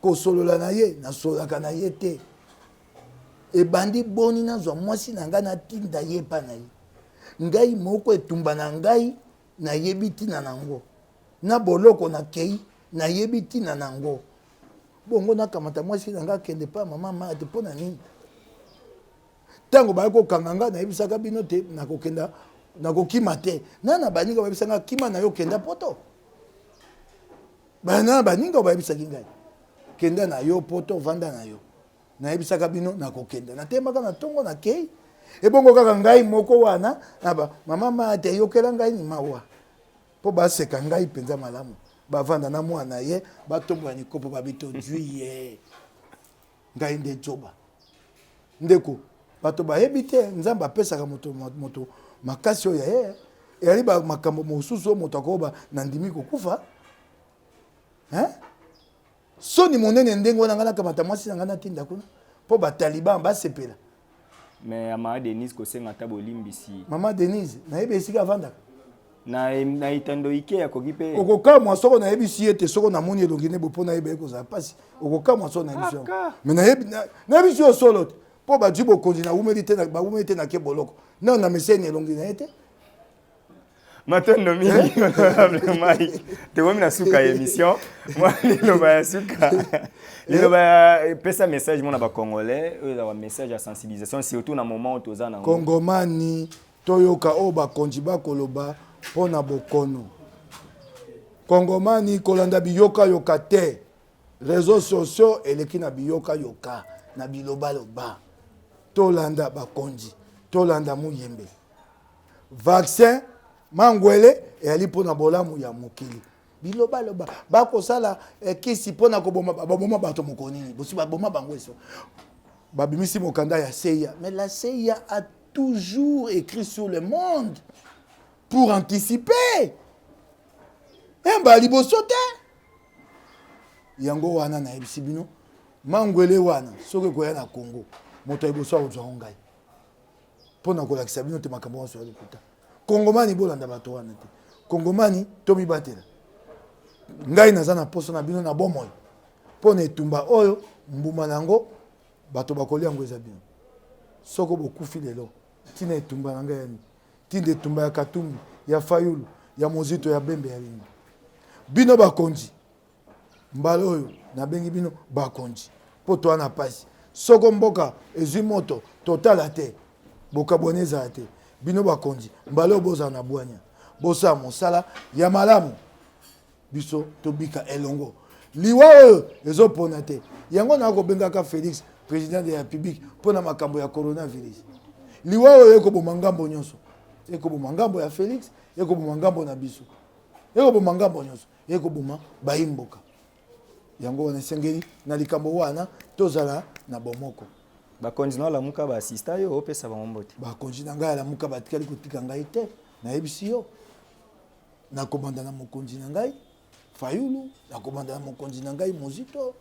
Kosolola na ye nasololaka na ye te. Ebandi boni nazwa mwasi na ngai natinda ye epa na ye. Ngai moko etumba na ngai nayebi ntina nango. Na boloko nakei nayebi ntina nango. Bongo nakamata mwasi na ngai akende epa mama Marthe mpo na nini? Ntango bayaki kokanga ngai nayebisaka bino te nakokenda, nakokima te. Na na baninga bayebisa ngai kima na yo kenda poto. Na baninga bayebisaki ngai kenda na yo poto, vanda na yo. Nayebisaka bino nakokenda, natemaka na ntongo nakei. Ebongo kaka ngai moko wana na ba mama Marthe eyokela ngai ni mawa mpo baseka ngai mpenza malamu. Bavanda na mwana ye batombola likopo babi tozwi ye. Ngai nde zoba. Ndeko, bato bayebi te Nzambe apesaka moto, moto makasi oyo ya ye. Eyali ba makambo mosusu oyo moto akoba nandimi kokufa. Hein? Soni monene ndenge wana ngai nakamata mwasi na ngai natinda kuna mpo ba taliban basepela. Mais ya mama Denise kosenga ata bolimbisi. Mama Denise nayebi esika avandaka. Na, na etando ike akoki mpe. Okokamwa soko nayebisi ye te, soko namoni elongi ne bo mpo nayeba ye kozala mpasi. Okokamwa soko nayebisi yango. Mais nayebi nayebisi yo solo te mpo bazwi bokonzi nawumeli te, bawumeli te nake boloko. Nano nameseni elongi na ye te. Matondo mingi honorable Mike. Tokomi na suka ya émission. Mwa liloba ya suka. Liloba ya pesa message mona ba congolais, oyo ezalaka message ya sensibilisation surtout na moment oyo toza na. Kongomani toyoka oyo bakonzi bakoloba mpo na bokono. Kongomani kolanda biyokayoka te. Reseaux sociaux eleki na biyokayoka na bilobaloba. Tolanda bakonzi, tolanda Muyembe. Vaccin mangwele eyali mpo na bolamu ya mokili. Bilobaloba bakosala eh, kisi mpo na koboma baboma bato mokolo nini? Bosi baboma bango eso. Babimisi mokanda ya CIA, mais la CIA a toujours écrit sur le monde pour anticiper. Emba liboso te. Yango wana nayebisi bino mangwele wana soki ekoya na Congo moto ya liboso akozwa yango ngai. Mpo na kolakisa bino te makambo nyonso ya lokuta. Kongomani bolanda bato wana te. Kongomani tomibatela. Ngai naza na posa na bino na bomoi. Mpo na etumba oyo mbuma na yango bato bakolia yango eza bino. Soko bokufi lelo ntina etumba na ngai ya nini? Ntinda etumba ya Katumbi, ya Fayulu, ya Mozito, ya Bembe ya nini? Bino bakonzi Mbala oyo nabengi bino bakonzi mpo toa na pasi. Soko mboka ezwi moto totala te, bokabwani ezala te. Bino bakonzi mbala oyo bozala na bwanya, bosala mosala ya malamu, biso tobika elongo. Liwa oyo ezopona te. Yango na kobengaka Felix president de la Republique mpo na makambo ya coronavirus. Liwa oyo ekoboma ngambo nyonso, ekoboma ngambo ya Felix, ekoboma ngambo na biso, ekoboma ngambo nyonso. Ekoboma bayi mboka. Yango wana esengeli na likambo wana tozala na bomoko. Bakonzi na Lamuka ba assista yo, opesa bango mbote. Bakonzi na ngai ya Lamuka batikali kotika ngai te. Nayebisi yo, nakobanda na mokonzi na ngai Fayulu, nakobanda na mokonzi na ngai Mozito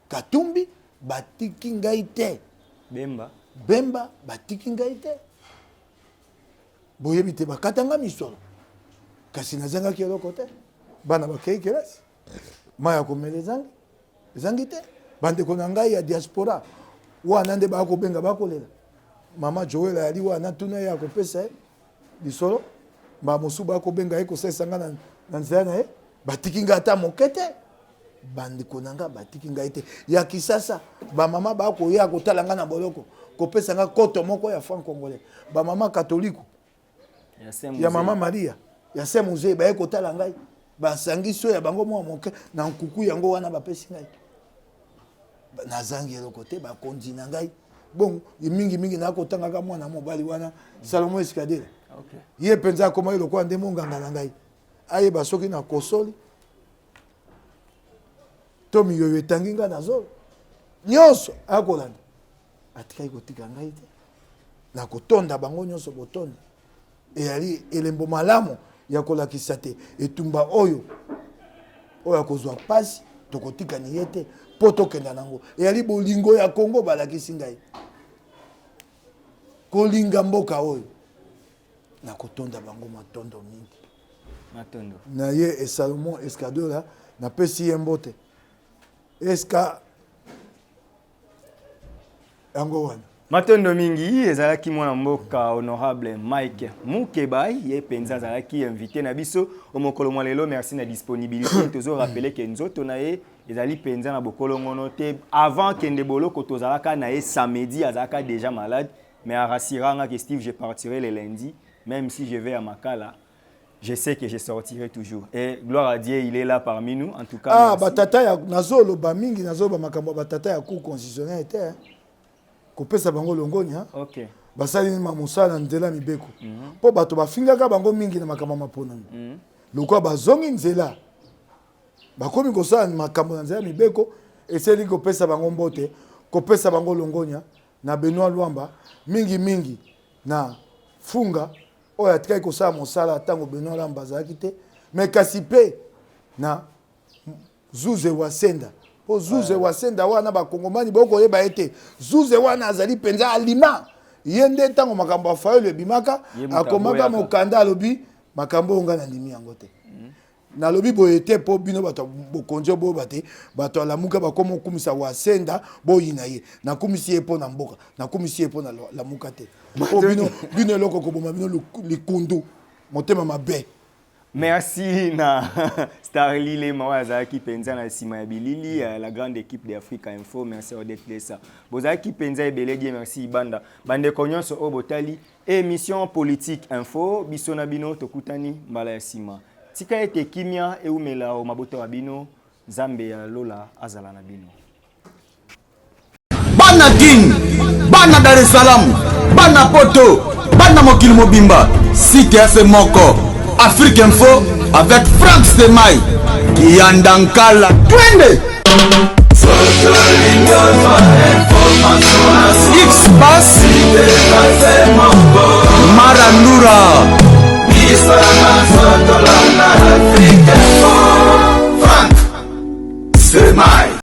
Katumbi, batiki ngai te. Bemba. Bemba batiki ngai te. Boyebi te bakata nga misolo kasi nazangaki eloko te. Bana bakei kelasi, mai ya komela ezangi ezangi te. Bandeko na ngai ya diaspora wana nde bakobenga bakolela. Mama Joel ayali wana, tuna ye akopesa ye lisolo. Mbala mosusu bakobenga ye kosalisa nga na nzela na ye. Batiki nga ata moke te. Bandeko na nga batiki ngai te. Ya Kisasa, bamama bakoya kotala nga na boloko, kopesa nga koto moko ya franc congolais. Bamama katoliko ya mama Maria ya Saint Mose baye kotala ngai, basangisi oyo ya bango mwa moke na nkuku yango wana bapesi ngai. Nazangi eloko te, bakonzi na ngai. Bon, mingi mingi nakotangaka mwana mobali wana Salomo Escadela. Ye mpenza akomaki lokola nde monganga na ngai, ayeba soki nakosoli to miyoyo etangi ngai na zolo, nyonso akolanda. Atikaki kotika ngai te, nakotonda bango nyonso botondi. Eyali elembo malamu ya kolakisa te etumba oyo oyo akozwa mpasi, tokotikani ye te mpo tokenda nango. Eyali bolingo ya Kongo balakisi ngai, kolinga mboka oyo. Nakotonda bango matondo mingi. Matondo na ye Salomon Escadola, napesi ye mbote eska yango wana. Matondo mingi. Ezalaki mwana mboka honorable Mike Mukebayi, ye mpenza azalaki invité na biso omokolo mwa lelo. Merci na disponibilité. Tozorappeler ke nzoto na ye ezali mpenza na bokolongono te. Avant kende boloko, tozalaka na ye samedi, azalaka déjà malade, mais arassuranga que Steve, je partirai le lundi, même si je vais à Makala, je sais que je sortirai toujours. Et gloire à Dieu, il est là parmi nous. En tout cas, ah, merci. Batata ya nazoloba mingi, nazoloba makambo ya batata ya Cour constitutionnelle te, kopesa bango longonya. Basali ma mosala na nzela mibeko, mpo bato bafingaka bango mingi na makambo ya maponami. Lokola bazongi nzela, bakomi kosala makambo na nzela mibeko, eseli kopesa bango mbote, kopesa bango longonya na Benoit Lwamba mingimingi, na Funga oyo atikaki kosala mosala ntango Benoit Lwamba azalaki te, me kasi mpe na Zuze Wasenda, mpo Zuze Wasenda wana, bakongomani bokoyeba ye te. Zuze wana azali mpenza alima ye nde ntango makambo ya Fayulu ebimaka, akomaka mokanda, alobi makambo oyo ngai nandimi yango te. Nalobi boye te mpo bino bato bokonzi oboyeba te, bato alamuka bakoma okumisa Wasenda, boyina ye. Nakumisi ye mpo na mboka, nakumisi ye mpo na Lamuka te, mpo bino, bino eloko koboma bino likundu, motema mabe. Merci na Starly Lema oyo azalaki mpenza na nsima ya bilili ya la grande équipe de Africa Info. Merci Odette Lesa, bozalaki mpenza ebele. Die merci Ibanda, bandeko nyonso oyo botali émission Politique Info. Biso na bino tokutani mbala ya nsima. Tika ete kimia eumela o mabota wa bino. Nzambe ya lola azala na bino. Bana Kin, bana Dar es Salaam, bana Poto, bana mokili mobimba, site ya se moko, Afrique Info avec Frank Stemay Kiyanda Nkala. Twende X-Bass Marandura. Frank Stemay.